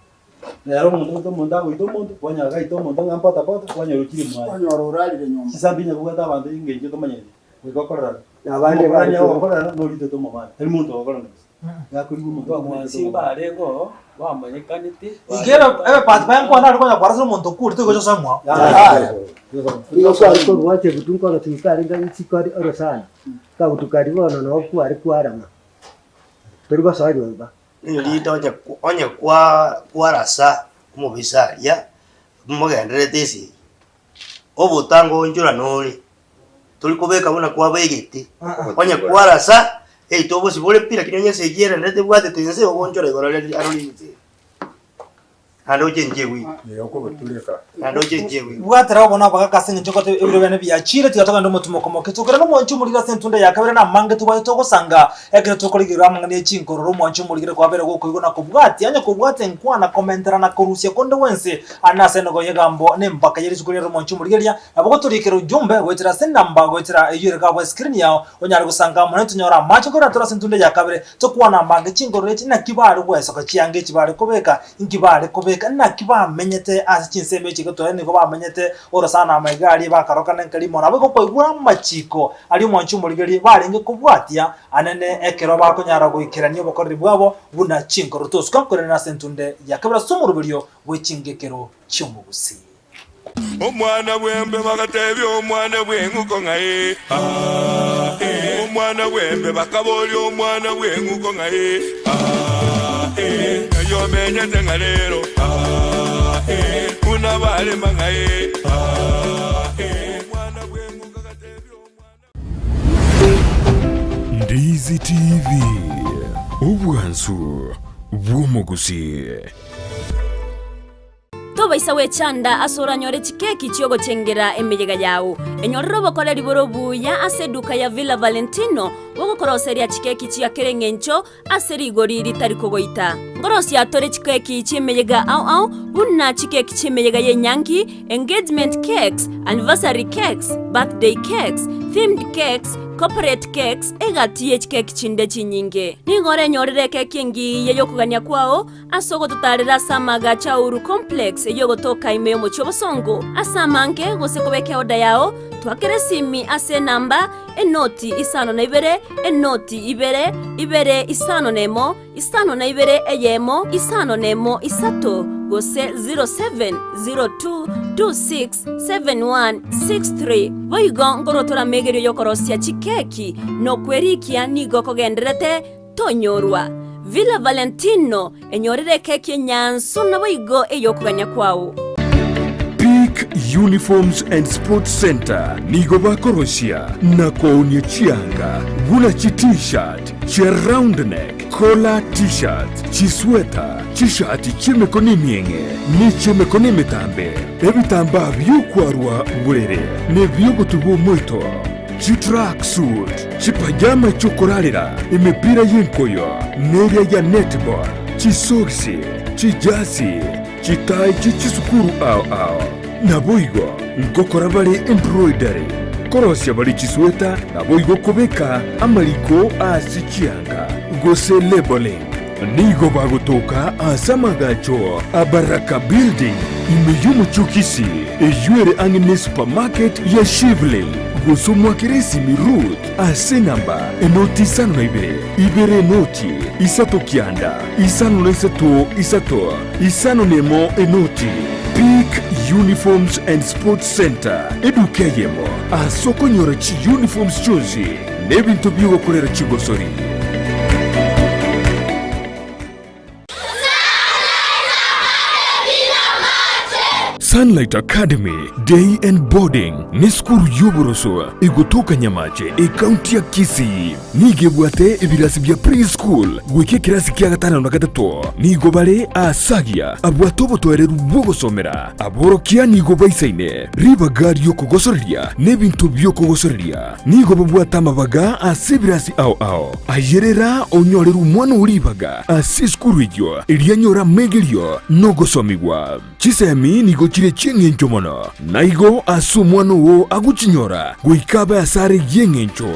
Speaker 4: Nere omonto goita omonto agoita omonto, kwanyora gaita omonto ng'a mpota pota, kwanyora ochire mwaye.
Speaker 8: Kwanyora orarire nyomba.
Speaker 4: Chisambi onye kobwate abanto engencho otomanyeti, goika okorerane.
Speaker 9: Na abande
Speaker 4: Omokorani
Speaker 9: bare
Speaker 4: agokorerana, noritete omobani, tari monto ogokorerana gose.
Speaker 10: Abang'wansi mbarenge oo bamanyekanete.
Speaker 3: Iga ebe ebepati baye nkwana are konya kwarasire omonto okure toigocha ase omwao.
Speaker 9: Nigo kware korwa ekegutu nkorosia karenge isiko orosana, kagutu karia bono noo kware kwarama, tori gosoa nyomba.
Speaker 11: Rinde onye onye kwa kwarasa omobisa aria, mogendererete esegi, obotango onchorane ore. Tori kobeka buna kwabegete, onye kwarasa, eito obosibore pi, lakini onye esegi ere naende tebwatete inse, ogonchora igoro aria arore inse. Naende ochenchie ewiki.
Speaker 5: Eh, okobotureka.
Speaker 11: Naende ochenchie ewiki.
Speaker 3: Bwatera obono abagaka ase eng'encho ngote ebiro biane biachire, tiga togende omotumo okomoke. Tokere nomwanchi omorigere ase entunda ya kabere na amange tobwate togosanga ekero tokorigerera amang'ana e chinkororo omwanchi omorigere kwabere gokoigwa na kobwatia, onye kobwate nkwana komentera na korusia konde gwensi ande ase enogo y'egambo na embaka ye rituko riaye omwanchi omorigereria Nabo gotoriikera ujumbe goetera ase enamba goetera eyio ere gabwa escreen yao, onyare gosanga amo naintwe tonyore amache korwa tore ase entunda ya kabere, tokwane amange chingororo echi naki bare gwesoka chianga echi bare kobeka, inki bare kobeka, naki bamenyete ase chinsemo echi getwaye nigo bamenyete orosana amaiga aria bakarokana enkarimo nabo igo koigwa amachiko aria omwanchi omorigereria barenge kobwatia anene ekero bakonyara goikerania obokoreri bwabo buna chingororo tosuka nkorende ase entunde ya kabere ase omoroberio bwe chingekero chi'omogusii.
Speaker 2: Omwana bw'embe bagatebia omwana bw'eng'uko ng'a ee, aa, ee. Omwana bw'embe bakaboria omwana bw'eng'uko ng'a ee, aa, ee, ng'ai omenyete ng'a rero, aa, ee, buna barema ng'a ee, aa, ee, omwana bw'eng'uko agatebia omwana.
Speaker 1: Ndizi TV, obwansu bw'omogusii.
Speaker 12: Tobaisa gwechanda ase oranyore chikeki chi'ogochengera emeyega yao. Enyorere obokoreri bore obuya ase eduka ya Villa Valentino bogokoroseria chikeki chia kera eng'encho ase rigori ritari kogoita. Nkorosia tore chikeki chi'emeyega ao ao buna chikeki chi'emeyega y'enyangi, engagement cakes, anniversary cakes, birthday cakes, themed cakes, corporate cakes, egati ye chikeki chinde chinyinge. Nigo orenyorere ekeki engiya y'okogania kwao Ase ogototaarera ase amaagacho a Uhuru Complex eyio egotoka ime y'omochie obosongo. Ase amange gose kobeka eoda yao, twakera esimi ase enamba, enoti isano na ibere, enoti ibere, ibere isano na emo, isano na ibere eyemo, isano na emo isato, gose 0702267163. Boigo nkorwa amegerio y'okorosia chikeki na okwerikia nigo kogendererete Tonyorwa. Villa Valentino, enyorere ekeki enyansu naboigo ey'okogania kwao.
Speaker 1: Peak Uniforms and Sports Centre nigo bakorosia na koonia chianga buna chi T-shirt, chia round neck, collar T-shirts, chisweta, chishati chi'emekono emieng'e ne chi'emekono emetambe, ebitambaa bi'okwarwa borere na ebi'ogotuba omoito. Chitracksuit, chipajama chi'okorarera, emepira y'enkoyo, neria ya netball, chisogisi, chijasi, chitai chie chisukuru ao ao. Naboigo ngokora bare embroidery, korosia bare chisweta, naboigo kobeka amariko ase chianga, gose labelling. Nigo bagotoka ase amagacho a Baraka Building ime y'omochie o Kisii, eyio ere ang'e ne supermarket ya Shivling. Gose omwakere esimi Ruth ase enamba enoti 52 ibere enoti isato kianda 53 isato 51 enoti. Peak Uniforms and Sports Centre, eduka eyemo ase okonyora chiuniforms chionsi Nebinto bi'ogokorera chigosori. Sunlight Academy Day and Boarding nesukuru y'oboroso egotoka Nyamache, ekaunti ya Kisii. Nigo ebwate ebirasi bia pre-school goika ekerasi kia gatano na gatato. Nigo bare aasagia abwate obotoereru bw'ogosomera. Aborokia nigo baisaine ribaga ri'okogosoreria n'ebinto bi'okogosoreria. Nigo babwate amabaga ase ebirasi ao ao. Ayerera onyorere omwana oo ribaga ase esukuru eyio, erio anyore amegerio na ogosomigwa. Chisemi nigo chire chi'engencho mono, na igo ase omwana oo agochinyora goika abe asare y'engencho.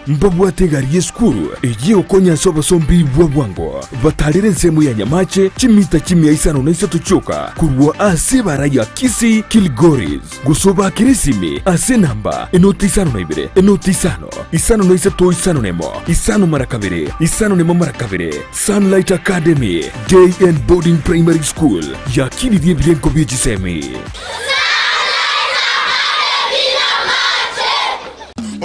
Speaker 1: Mbabwate egari y'esukuru eyio egokonya ase obosombi bwa bwango, batarere ensemo ya Nyamache chimita chimia isano na isato chioka korwa ase ebara ya Kisii Kilgoris. Gose obaakere esimi ase enamba enoti 52 enoti isano, isano na isato isano na emo, isano mara kabere, isano na emo mara kabere. Sunlight Academy Day and Boarding Primary School yakinirie ebirengo bie chisemi.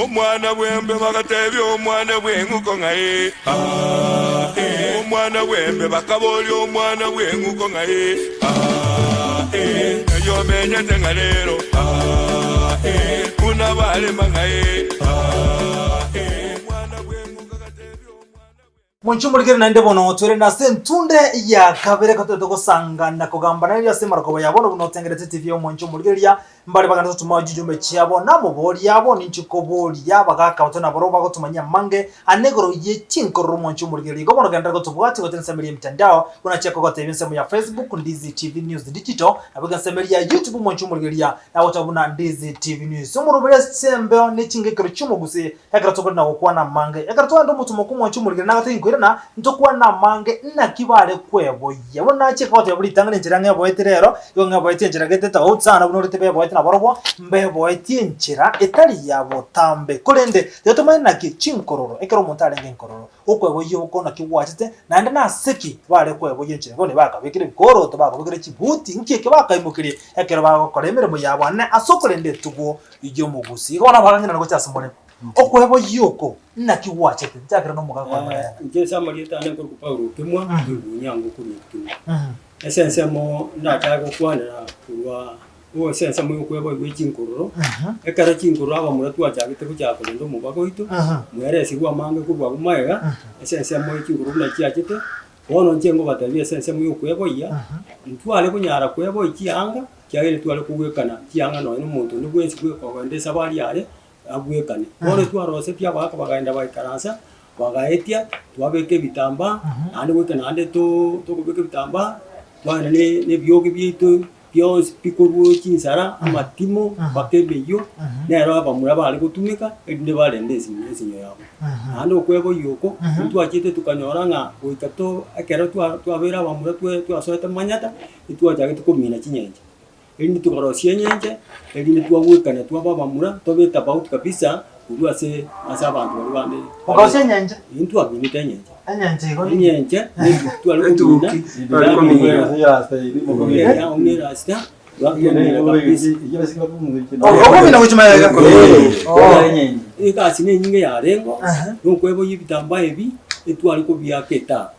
Speaker 2: Omwana bw'embe bagatebia omwana bw'eng'uko ng'a ee, aa, ee. Omwana bw'embe bakaboria omwana bw'eng'uko ng'a ee, aa, ee. Ng'ai omenyete ng'a rero, aa, ee. Buna barema ng'a ee, aa, ee. Omwana bw'eng'uko agatebia omwana bw'eng'uko.
Speaker 3: Monche omorikere naende bono twerende ase entunde ya kabere ekero tore togosanga na kogambana erio ase emarogoba ya bono buna otengerete TV y'omonche omorigereria mbare bagende gotoma chijumbe chiabo namoboria abo ninche koboria abagaka bato nabarobwo bagotomanyia amange ane igoro ye chinkororo omonche omorigereria igo bono genderera gotobwatia goetera ensemo eria y'emitandao buna chia kogotebia ensemo ya Facebook Ndizi TV News Digital naboigo ensemo eria ya YouTube omonche omorigereria nagoteba buna Ndizi TV News omoroberi ase embeo ne chingekero chi'omogusii Ekero tokorenda gokwana amange, ekero twaenda omotumo kw'omwanchi omorikire nagoteba inkoirana, ntokwane amange, naki bare kweboyia. Bono nachia goteba buna ritang'ani enchera ng'eboetie rero, igo ng'eboetie enchera gete tofauti sana buna orete beboetie nabarobwo, mbeboetie enchera etari ya botambe. Korende, tiga tomanye naki chinkororo, ekero omonto arenge enkororo, okweboyia oko naki gwachete, naende nase ki bare kweboyia enchera igo? Nebakabekire ebikoroto, bakabekire chibuti, nki eke bakaimokirie ekero bagokora emeremo yabo ane ase okorenda etugo y'omogusii. Igo bono abagaka ng'ina gocha ase more. Okweboyia oko naki gwachete? Nchakere nomogaka ore Marenda.
Speaker 10: Inche ase amarieta ane nkorokwa Paulo Okemwa, Oibunyango korwa Ekitunwa. Ase ensemo ndachake gokwanera korwa ase ensemo ya okweboyia gwe chinkororo, ekero chinkororo abamura twachagete gochaka korenda omobaga oito, mweresigwe amange korwa abwo magega, ase ensemo ye chinkororo buna chiachete, bono inche ngobatebia ase ensemo ya okweboyia, ntware konyara kweboyia chianga, ekiagera tware kogwekana chianga nonye na omonto onde bwensi bweka ogenda esabari yaye, abwekane. Bono twarosetie abagaaka bakaenda bagaikaransa, bagaetia, twabeka ebitambaa, naende goika naende too tokobeka ebitambaa, twagenda ne na ebioge biaito bionsi pi korwa chinsara, amatimo, mpaka emeyio, nero abamura bare gotumeka, erinde barende ensinyo ensinyo yabo. Naende okweboyia oko, ntwachiete tokanyora ng'a goika to ekero twa twabeire abamura twe twasoete manyata, etwachagete komina chinyenche. Erinde tokarosia enyenche, erinde twagwekana twaba abamura, tobe tofauti kabisa korwa ase ase abanto baria bande.
Speaker 3: Okarosia enyenche?
Speaker 10: Intwe twaminete enyenche.
Speaker 3: Enyenche igo nini?
Speaker 10: Enyenche nebi tware komina, twamina erasta, twamina kabisa.
Speaker 3: Okomina gochia magega?
Speaker 10: Egasi na enyinge yarengeo, na okweboyia ebitambaa ebi, etware kobiaka etabu.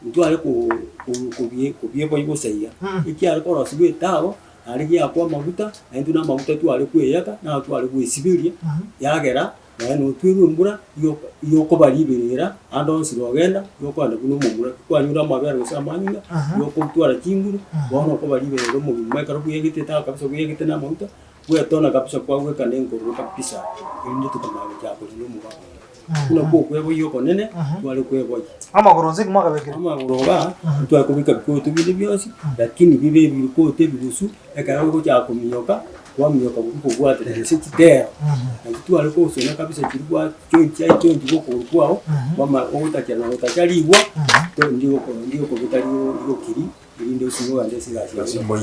Speaker 10: Ntware kobieboyia gose iga, ekiare korosigwa etago, naende giakwa amaguta, na intwe na amaguta tware kweyaka, naro tware gwesiberia, yagera nonya notwerwe embura, igo igo okoba riberera, ande onsi rogenda, igo okogenda buna omomura, kwanyure amabere gose amanyinga, igo okotwara chinguru, bono okoba riberera omogima ekero bweyagete etago kabisa bweyagete na amaguta, bwetona kabisa kwagweka na enkororo kabisa, erinde tokamanya gochaka korenda omobaka oyo. Buna kw'okweboyia okonene tware kweboyia.
Speaker 3: Amagoro onsi mwakabekire.
Speaker 10: Amagoro igaa ntware kobeka bikoto binde bionsi, lakini bibe ebikoto ebigusu, ekero ogochaka kominyoka, kwaminyoka kobwatete gose chitero, nachi tware kosona kabisa chiria bwa joint chiaye joint bwa okogoro kwao, kwamanya ogotachera na gotacha rigwa, to ndigoko ndigokobeka rigokiri erinde osinye ogende ase egasi yago.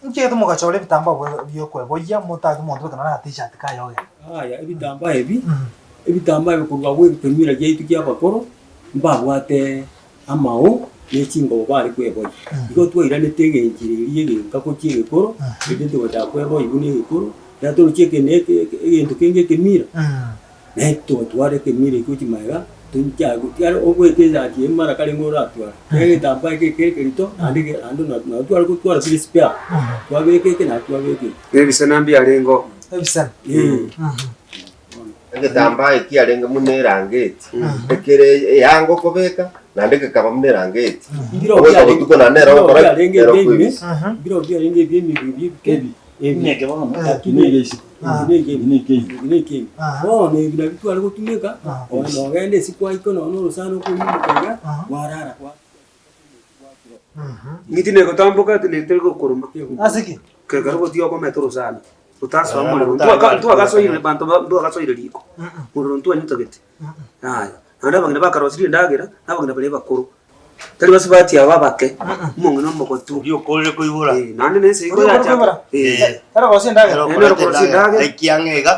Speaker 3: Inki egento mogachora ebitambaa biokweboyia motake omonto bweka nonya na t-shirt kaye ogende?
Speaker 10: Aya ebitambaa ebi. Ebitambaa ebi korwa abwo ekemira giaito ki'abakoro mbabwate amao ne chingobo bare kweboyia. Igo twairanete egenchera eria egenka gochia egekoro, erinde togochaka kweboyia buna egekoro, ekero torochie eke na eke eke egento kenge ekemira, naye togotwara ekemira ekio gochia magega, tonchake gotiara obweke esati eye mara karenge oratware, kera egetambaa eke ekere ekerito naende eke naende nabo tware gotwara bire spare, twabeka eke naende twabeka eke.
Speaker 13: Ebisena mbiarenge oo.
Speaker 3: Ebisena.
Speaker 10: Eeh.
Speaker 6: Egetambaa eki kiarenge buna erangeti, ekere eanga okobeka, naende gekaba buna erangeti.
Speaker 10: Mbirobio
Speaker 6: Ogoika
Speaker 10: biarenge-
Speaker 6: botuko naende ero
Speaker 10: mbirobio
Speaker 6: okora ki?
Speaker 10: biarenge
Speaker 6: Ero
Speaker 10: ebiaime,
Speaker 6: okwebisa.
Speaker 10: mbirobio biarenge ebi'emibwe ebi ebike, ebi. Lakini
Speaker 4: Ebi.
Speaker 10: ebi ne ekebi, ebi ne ekebi. Bono ebi nabio tware gotumeka, bono nogenda ase kwaika nonya na orosana okoimoka iga, kwarara kwa.
Speaker 13: Ng'iti negotamboka teri gokoroma.
Speaker 3: Ase ki?
Speaker 13: Kekero gotiga okometa orosana, otasoa morero. Ntwaka ntwagasoire banto ba ntwagasoire riko, morero ntwanyotagete. Yaya, naende abang'ina bakarosirie endagera, na abang'ina baria abakoro, tari basubati aba abake, omong'ina omogotu.
Speaker 11: Oria okorire koibora.
Speaker 13: Eh, naende na ense igo
Speaker 3: Oria okorire
Speaker 13: yachaka.
Speaker 3: koibora?
Speaker 13: Eh.
Speaker 3: Tari korosia endagera?
Speaker 11: Ere
Speaker 13: Naende ore
Speaker 11: okorete
Speaker 13: korosia
Speaker 11: endagera,
Speaker 13: endagera.
Speaker 11: aikie ang'e iga,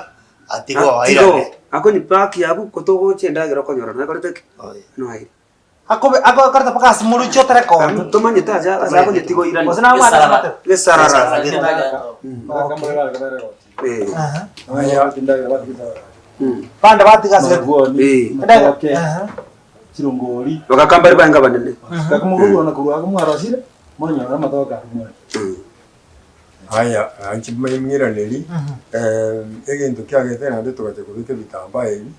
Speaker 11: atiga
Speaker 13: Tigo,
Speaker 11: oirane.
Speaker 13: akonyipaki abwo, kotogocha endagera okonyora nakorete ki?
Speaker 11: Oye.
Speaker 13: Noaire.
Speaker 3: Akobe agokorete mpaka ase moruche otereke oo.
Speaker 13: Tomanyete ase ase akonyetiga oirane.
Speaker 3: Gose nabwate ase amatebe.
Speaker 13: Gesarara.
Speaker 3: Bande batiga ase
Speaker 4: Chirongori.
Speaker 13: Bagakamba baria baenga abanene.
Speaker 5: Aya, inche maimuiraneri, egento kiagete naende togacha kobeka ebitambaa ebi,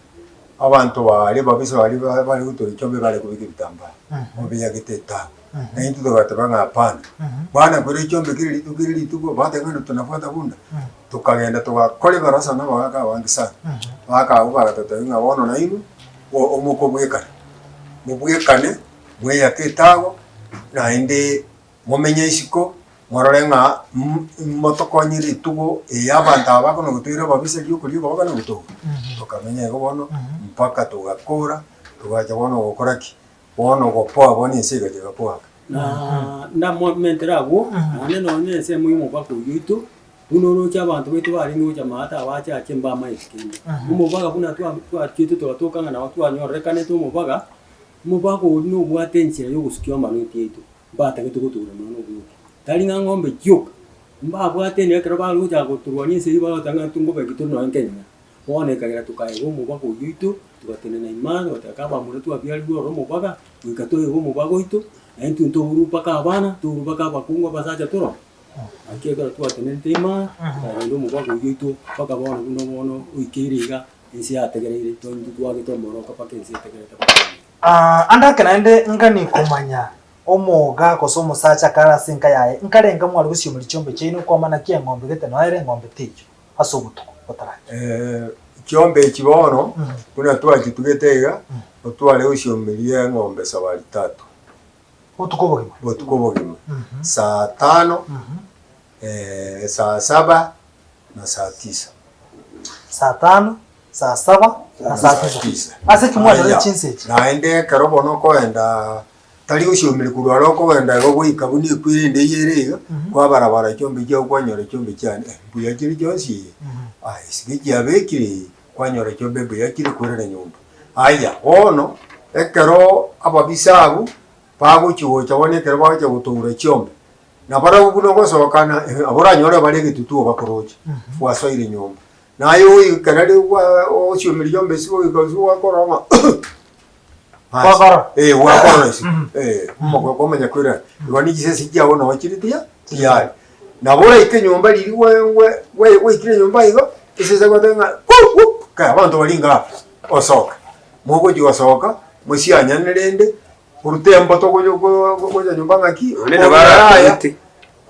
Speaker 5: abanto baria babisa baria ba- bare gotora chiombe bare kobeka ebitambaa, obeyagete etabu. Na intwe togateba ng'a hapana, bana kore chiombe kera rituko kera rituko, bateba ng'a tunafuata bunda, tokagenda togakora ebarasa na abagaka abange sana, abagaka abwo bagatotebia ng'a bono nainwe, o- omokobwekana, mobwekane, mweyake etago, naende. Momenye isiko, morore ng'a motokonye rituko eye abanto aba bakona gotoira ababisa riokoria okoba na gotoka. Tokamenya igo bono mpaka togakora, togacha bono gokora ki? Bono gopoa bono ense egacha egapoa.
Speaker 10: Na namomentere abwo, naende nonya ensemo y'omobaka oyio oito, buna oroche abanto baito barenge gocha maate abachache mbamaeti kende. Omobaga buna twa twachiete togatoka ng'a nabo twanyorerekanete omobaga, omobaga oria nobwate enchera yogosukia amanoti aito. Mbatagete gotura nonya noboke, tari ng'a ng'ombe chioka, mbabwate ene ekero bare gochaka gotorwania ase eyio bagoteba ng'a intwe ngobeki tore nonya nkenyora. Bono ekagera tokaegwa omobaga oyio oito, togatenena imara, togateba kaa abamura twabiarigwe ororo omobaga, goika toegwe omobaga oito, na intwe ntourwe mpaka abana, tourwe mpaka abakungu abasacha toro. Naki ekero twatenenete imara, tokarenda omobaga oyio oito mpaka bono buna bono oikeire iga, ense yategereire, intwe twagete omoroko mpaka ense etegerete mpaka bono.
Speaker 3: Ande ake naende ngani komanya omoga gose omosacha kare ase enka yaye, nkarenga mware gosiomeria chiombe chiaino kwamana ki eng'ombe gete noere eng'ombe teiyo ase obotuko botarachia.
Speaker 5: Chiombe echi bono buna twachitugete iga, otware gosiomeria eng'ombe sabari tatu.
Speaker 3: Botuko obogima.
Speaker 5: Botuko obogima. Saa tano, saa saba na saa tisa.
Speaker 3: Saa tano, saa saba na saa tisa. Ase ki mwachorete chinsa echi?
Speaker 5: Naende ekero bono okoenda tari gosiomeria korwa aro okogenda igo goika buna ekwere ende eyio ere iga, kwabarabara chiombe chiago kwanyora chiombe chiane eh mbuya chire chionsi eye, aye esike chiabekire eye, kwanyora chiombe mbuya chire kwerera nyomba. Aya, bono, ekero ababisa abwo bagochia gocha bono ekero bagochia gotoura chiombe, nabarabwo buna ogosokana abwo oranyore bare egetutu obakoroche, gwasoire nyomba. Naye oikera riria gwa osiomeria chiombe isiko goika isiko gwakorora ng'a
Speaker 3: Gwakorora.
Speaker 5: Eh, gwakorora isiko. Eh, omogoko kwamanya koirana. Igo ni chisese chiago noo chire tiya tiyari. Nabo oraike nyomba riria gwe gwe gwe gwaikire nyomba igo, esese egoteba ng'a kuu kuu, kae abanto baria inga aba, osoke. Mogochia gosoka, mosianyane rende, orute emboto gocha go gocha nyomba ng'aki,
Speaker 13: Nonye nabo
Speaker 5: aya,
Speaker 13: arakorete.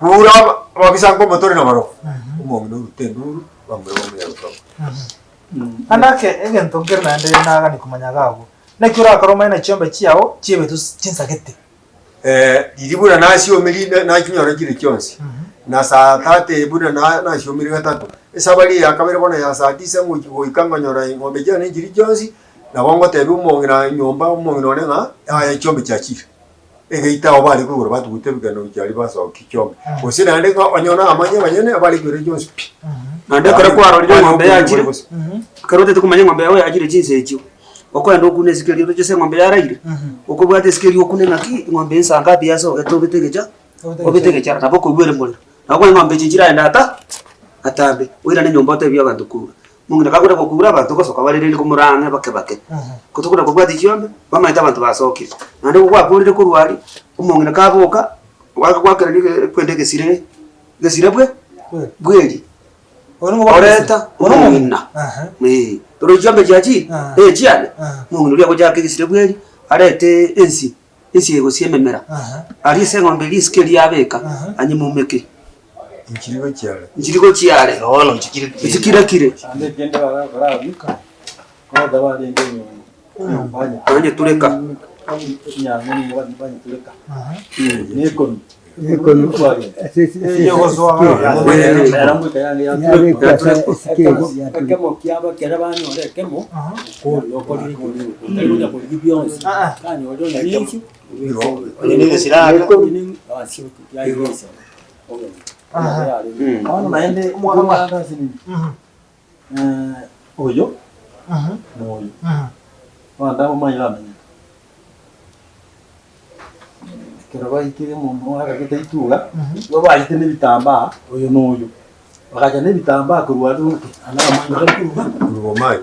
Speaker 5: kura aba ababisa nkomotore nabarobwo. Omong'ina orute enduru, bamura bamuya gotoka.
Speaker 3: Naende ake egento nkere naende nagani komanya iga abwo, naki orakore omanye na chiombe chiao chiebetwe chinsagete.
Speaker 5: Riria buna nasiomirie nachinyora chire chionsi, na saa tatu eye buna nasiomirie gatato, esabari eye ya kabere bono ya saa tisa ngochi goika nkonyora eng'ombe chiane nchiria chionsi, nabo ngotebia omong'ina nyomba omong'ina one ng'a yaya chiombe chiachire. Egeita abwo bare koigora batuguta ebigano gochia aria basokia chiombe. Gose naende ng'a onye namanye abanyene bare koira chionsi pi.
Speaker 13: Naende ekero kwarorire eng'ombe yachire, ekero otagete komanya eng'ombe yago yachire chinsa echio, okoenda okune esike eria oroche ase eng'ombe yaraire, okobwata esike eria okune ng'aki eng'ombe eye nsa ngapi yasogete obete egecha obete egechara nabo okoigwa ere morero. Nabo okonyora eng'ombe echi chiraenda ata atambe, oirane nyomba otebie abanto kura. Omong'ina kakore gokura abanto gosoka bare rende komorang'e ang'e bake bake. Kotokona kobwatia chiombe, bamaete abanto basokire. Naende gokwakorire korwa aria, omong'ina kaboka, gwakwakerania ege kwenda egesire egesire bwe bweri. Oreta omong'ina eh, torochi chiombe chiachire, eh chiane, omong'ina oria agochaka egesire bweri, arete ensie, ensie egosia ememera, aria ase eng'ombe eria isiko eria abeka, anyemumeke.
Speaker 5: Nchiri gochia are.
Speaker 13: Nchiri gochia are.
Speaker 11: Bono nchikire kire.
Speaker 13: Nchikire kire.
Speaker 4: Naende ekende barakora abwo, koreta barenge enyongo, banya-
Speaker 13: Banyetureka.
Speaker 4: Enyango nigo banyetureka. Nekonu.
Speaker 9: Ekonu
Speaker 10: Ekemo kiabo ekere banyora ekemo, okori okorire ekemo, otari konya korigia bionsi, kanyore onye ninki,
Speaker 11: Onye ne egesiraka.
Speaker 4: Bono naende omwana ase nini? Oyo na oyo. Abanto aba omanye bamenyete. Ekero baikire omonto agagete rituga, nigo bachete na ebitambaa oyo na oyo. Bagacha na ebitambaa korwa aria bono ki, naende abamanyi bakare koruga,
Speaker 5: Korwa bomanyi.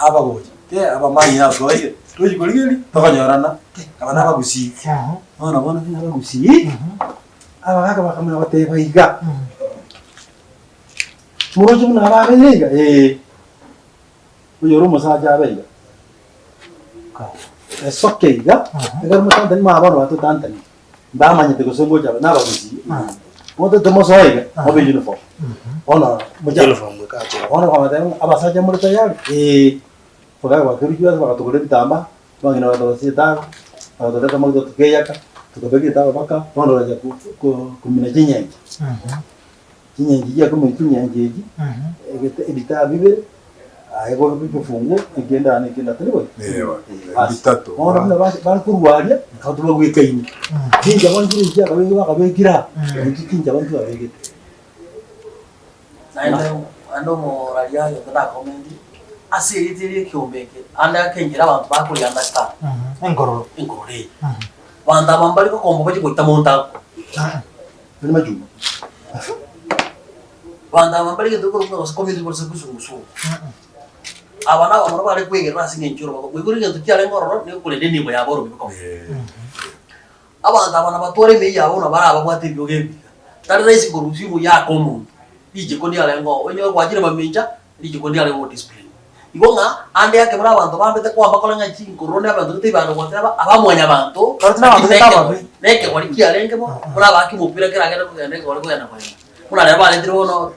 Speaker 4: abagocha, ke abamanyi nasoeire, tochi korigereria, tokonyorana, ki, aba na abagusii. Bono bono ng'a abagusii, abagaka bakamanya goteba iga, moroche buna ababeire iga? Eeh. Oyo ore omosacha abe iga, esoke iga, ekero motantani mwa bono batotantani, mbamanyete gose ngocha aba nabagusii, motete mosoe iga, mobe uniform. Bono mocha
Speaker 11: Uniform ekachera.
Speaker 4: bono bagateba ng'a abasacha more tayari? Eeh. Bakaga bakerwa ase bagatogora ebitambaa, abang'ina bagatogosia etago, bagatoreta amaguta tokeyaka, tokabeka etago mpaka bono togacha ko- ko- komina chinyenche. Chinyenche chiakomina chinyenche echi, egete ebitaa bibere, aye bobe bifunguo, ekende aa na ekende aa, tari boigo?
Speaker 5: Ewa,
Speaker 4: Eh, basi.
Speaker 5: bitato.
Speaker 4: Bono buna ba- bare korwa aria, nabo tobagwekaine. Chinchaba nchire chiakabekwa bakabekire aa, intwe chinchaba ntwabegete.
Speaker 7: Naende naende omoraria egento ndakomentie, ase erieta eria ekiombe eke, ande akenchera abanto bakoria understand.
Speaker 3: Enkororo.
Speaker 7: Enkororo eye. Abanto aba mbari gokomba bachie goita monto agwo.
Speaker 4: Tari machuma.
Speaker 7: Abanto aba mbari gento korokwa gose community gose kizunguzungu. Aba nabamura bare kwegerera ase eng'encho y'orobago. Moigure egento kiarenge ororo nigo korende enibo yabo orobibe koba. Abanto aba nabatware emeyio yabo buna bare ababwate ebiogo ebiya. Tari rahisi korusia omoyio ake omonto, richiko ndiarenge oo, onyore gwachire mamincha, richiko ndiarenge godiscipline. Igo ng'a ande ake buna abanto bambete kwamba kore ng'a chinkororo na abanto gete ibando gwateba aba mwanyabanto,
Speaker 3: Barabwo nabanto gete ababe.
Speaker 7: na ekegori kiarenge bo, buna abaki omopira keragende kogenda ekegori kogenda kogenda. Buna rero baretire bono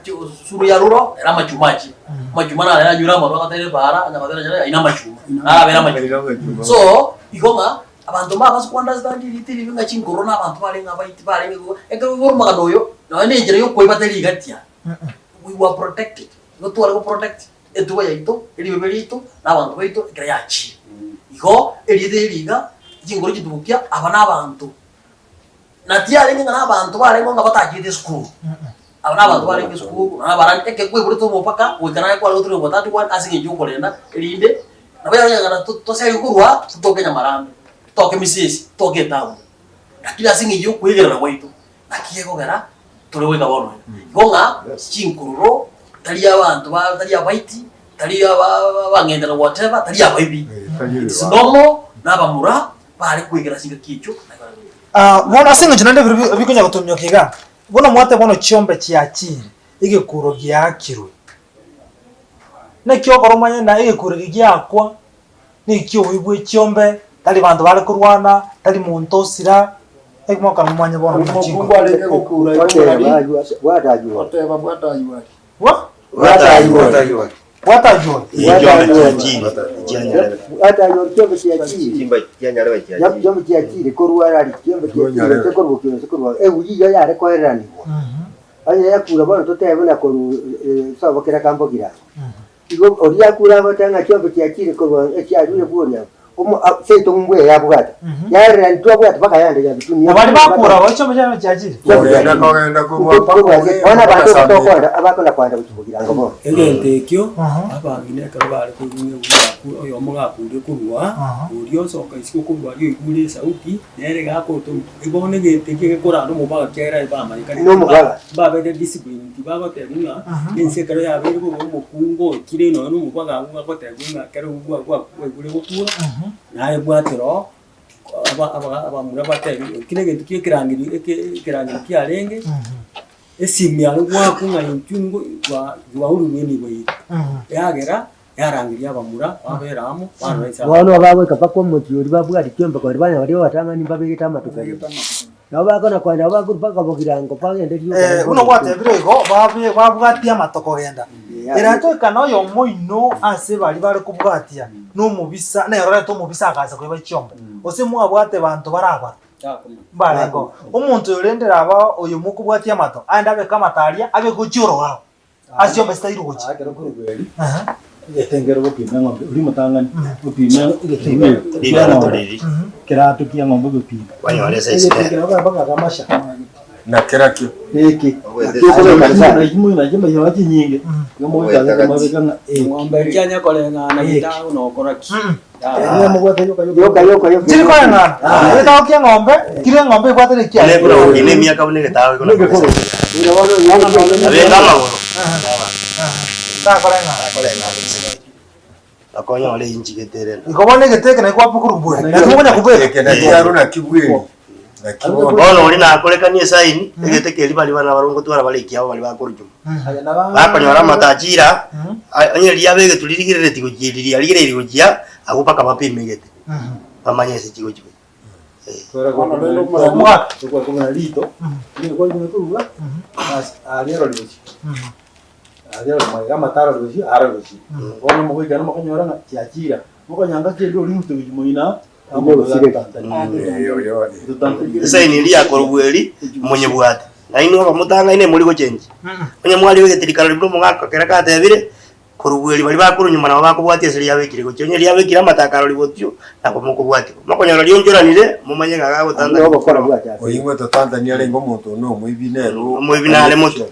Speaker 7: suru ya ruro, ere amachuma achire. Amachuma naro anywire amarwa agatera ebaara, onye gotera nyarebe aina amachuma, naro abere amachuma. So, igo ng'a abanto mbabase ko understand rite ribe ng'a chinkororo na abanto barenge abaiti barenge igo, ekero oigure omogano oyo, nonye na enchera ya okoiba teri igatia, we were protected, igo tware go protect etugo yaito, eribibe riaito, na abanto baito ekero yachire. Igo, erieta eri iga, chinguru chitubokia, aba na abanto. Na tiarenge ng'a nabanto barenge ng'a batachiete esukuru. Aba nabanto barenge esukuru, na abarandi, ekero kwaiborete omopaka, goika naye kware gotumia obotati bwane ase eng'encho yokorenda, erinde nabo yarenge ng'a toserie korwa totoke nyamarambe, totoke misesi, totoke etaoni. Lakini ase eng'encho yokoegerera gwaito, naki gekogera tore goika bono iga. Igo ng'a chinkororo, tari abanto ba tari abaiti, tari aba abang'entera whatever, tari abaibi. It is normal, na abamura bare kwegera ase engaki echio na bare goika.
Speaker 3: Ah, bono ase eng'encho naende ebiro bi- bikonya gotomioka iga, bono mwate bono chiombe chiachire, egekuro giaakirwe. Naki okora omanye na egekuro eke giakwa, neki oboibwa echiombe, tari banto bare korwana, tari monto osira, eki mogokora momanye bono buna
Speaker 8: Omokungu
Speaker 3: chinkoro.
Speaker 8: arenge gokura igo
Speaker 9: Oteba
Speaker 8: ng'ari,
Speaker 9: aywo ase- bwata aywo.
Speaker 8: oteba bwata aywo aria.
Speaker 3: Bwa?
Speaker 9: Bwata aywo.
Speaker 3: Bwata aywo.
Speaker 9: Bwata aywo chiombe chiachire. Chiombe chiachire korwa arari chiombe chiachire gose korwa bokima gose korwa euyi igo yare koereranigwa. Onye yakura bono totebe buna korwa sobo kera kambogira abwo. Igo oria akure agoteba ng'a chiombe chiachire korwa echiarure bworia abwo, omo a seito ng'umbu eye yabwata, yarerani twabwata mpaka yande yabitumia.
Speaker 3: Na baria bakura abwo chiombe chiabo chiachire.
Speaker 5: Kogenda kogenda korwa mpaka
Speaker 9: Bono
Speaker 5: ogende
Speaker 9: abanto
Speaker 5: mpaka Samiri.
Speaker 9: tokoenda abakona koenda gochia bogirango bono.
Speaker 10: Egento ekio, abang'ina ekero bare koigwa ng'a oria akure, oyomo gakure korwa, oria osoka isiko korwa aria oigure esauti, nere gakotogia. Bono egento ekio gekoranda omobaga kiagera aye bamanyekane
Speaker 9: Nomobaga.
Speaker 10: mbabeke discipline tibagotebia ng'a ense ekero yabeire bobe omokungu okire nonya na omobaga abwo bagotebia ng'a ekero gwa gwa kwaigure gokura naye bwatera oo aba aba abamura batebi ekio na egento kia ekerangerio eke ekerangerio kiarenge, esimi aro goakwa ng'a intwe nigo gwa gwaururwe nigo ere, yagera Yarangeria abamura babere amo, barora inse
Speaker 9: Bono abagoika mpaka omochie oria babwate chiombe korwa banya baria abatang'ani mbabegete amatuko aye. Nabo bakona kogenda nabo bakorwa mpaka bogirango bagende rioka
Speaker 3: Eh, buna gwatebire igo, babe babwatia amato kogenda. Eratoika noyomo oino ase baria bare kobwatia nomobisa, nerorete omobisa agacha koiba chiombe, gose mwabwate banto bare aba mbarengeo. Omonto oyo rende raba oyo mokobwatia amato, aende abeke amato aria, abe gochia oroao. Ase chiombe chitairwe gochia.
Speaker 4: Ekero korwa eri, egetengero gopima eng'ombe, oria omotang'ani opime egetengero kia eng'ombe, ekerato kia eng'ombe ogepima.
Speaker 11: Kwanyora ase
Speaker 4: Egetengero nabo mpaka akamasha.
Speaker 5: Na kera kio.
Speaker 4: Eke. Nachi chinyinge, igo mogoikaransa mabeka ng'a eke.
Speaker 10: Eng'ombe echianya koreng'ana getago nokora ki?
Speaker 9: Yoka yoka yoka.
Speaker 3: Chiri koreng'ana. Egetago kia eng'ombe, kira eng'ombe ebwate nekiaye.
Speaker 11: Buna emiaka buna egetago iko
Speaker 9: Negekoro. Buna bono
Speaker 11: Abeka amagoro.
Speaker 3: Takoreng'ana.
Speaker 11: Bakonyora inchi gete ere.
Speaker 3: Igo bono egete eke nakio kwabekwa bweri. Nakio mokonya kobeka.
Speaker 5: Eke nakio aro nakio bweri. Nakio bono.
Speaker 11: Bono oria nakorekanie esaini, egete keria baria bana barwo ngotwara bare ekiabo baria bakorwa nyuma. Bakonyora amatachira, onye riria abegetwe ririgerereti gochia riria rigereiri gochia, abwo mpaka bapime egete, bamanye ase chigochi gochia. Esaini eria ya korobua eri monyebwate, na inwe abamotang'aine mori gochenchia. Onye mwaribegete rikarori buna omogaka kera katebire, korobua eri baria bakorwa nyuma nabo bakobwatia ase riabekire gochia. Onye riabekire amato akarori botio, nabo mokobwatigwa. Mokonyora rionchoranire, momanye ng'a gagotantania.
Speaker 5: Oing'we totantania arenge omonto one omoibi nere
Speaker 11: Omoibi nare motwe.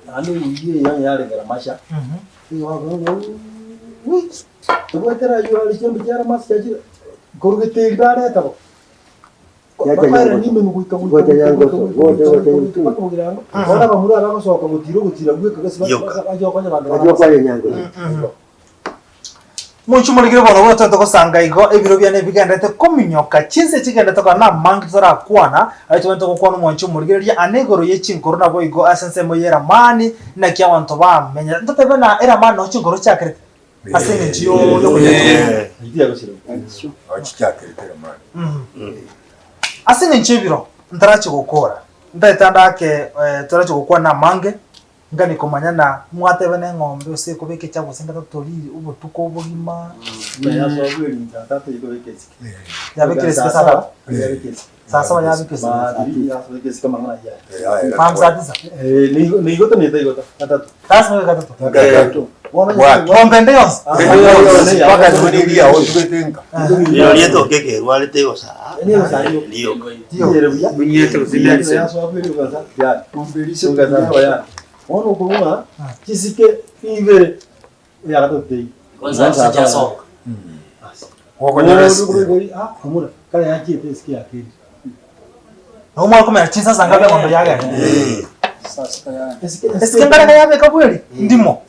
Speaker 4: Naende eyio eyio yarengera amasha, nigo bakoboria ng'a wuuh tobwate raywo are chiombe chia Ramasi chiachire korwa geteri bareta bo. Bakoerera nimenu goika goika goika goika goika goika goika mpaka bogirango. Bono abamura aba bagosoka gotira ogotira bweka gose
Speaker 11: Yoka.
Speaker 4: bache gokonya abanto ba
Speaker 9: Bache gokonya
Speaker 4: Ramasi.
Speaker 9: nyangoso.
Speaker 4: Igo.
Speaker 3: Monche morigere bono bono toete gosanga igo ebiro biane ebigenderete kominyoka, chinse chigenderete koba namange totarakwana, aye tobwenerete gokwana omonche omorigereria ane igoro ye chinkoro naboigo ase ensemo y'eramani, naki abanto bamenyete. Ntotebe na eramani nao chinkoro chiakerete ase engencho y'okoyetwa. Ase engencho y'ebiro ntarache gokora, ntaete ande ake torache gokwana amange, Ngani komanya na mwatebe neng'ombe gose ekobeka echagu gose ngatatori obotuko obogima. Yabekire esike saa saba? Saa saba yabeka esike. Maambia saa tisa? Lazima iwe gatato. Ng'ombe ende yonsi?
Speaker 11: Rirorio etoke ekerwarete egosaa rioka.
Speaker 4: Bono okorwa chisike ibere eyagatato teiyo. Kare yachiete esike ya keri.
Speaker 3: Nabo mwakomenya chinsasa ngabe eng'ombe yagenda. Esike nkarenge yabeka bweri ndimo.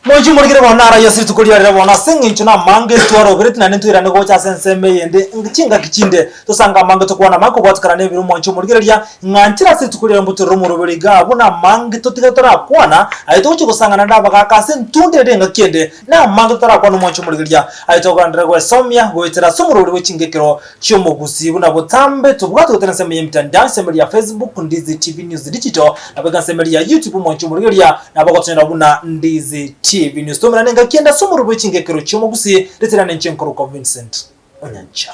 Speaker 3: Mochie morigere bono naro ase rituko riarire bono, ase engencho namange twarobereti naende ntoirane gocha ase ensemo eyende chingaki chinde, tosange amange tokwane amange kobwatikana nebiro mochie morigereria, ng'a nchire ase rituko riarire mbotorere omoroberi iga abwo namange totige torakwana, aye togochia gosangana naende abagaaka ase entunde ere engaki ende, namange totarakwana omochie omorigereria, aye togenderere gwesomia goetera ase omoroberi bwe chingekero chi'omogusii buna botambe tobwate gotera ensemo y'emitandao, ensemo eria ya Facebook, Ndizi TV News Digital, naboigo ensemo eria ya YouTube omoanchi omorigereria nabo ogotonyora buna Ndizi TV News. Tomerane engaki ende ase omorweri bwe chingekero chi'omogusii, ritirane inche nkorokwa Vincent Onyancha.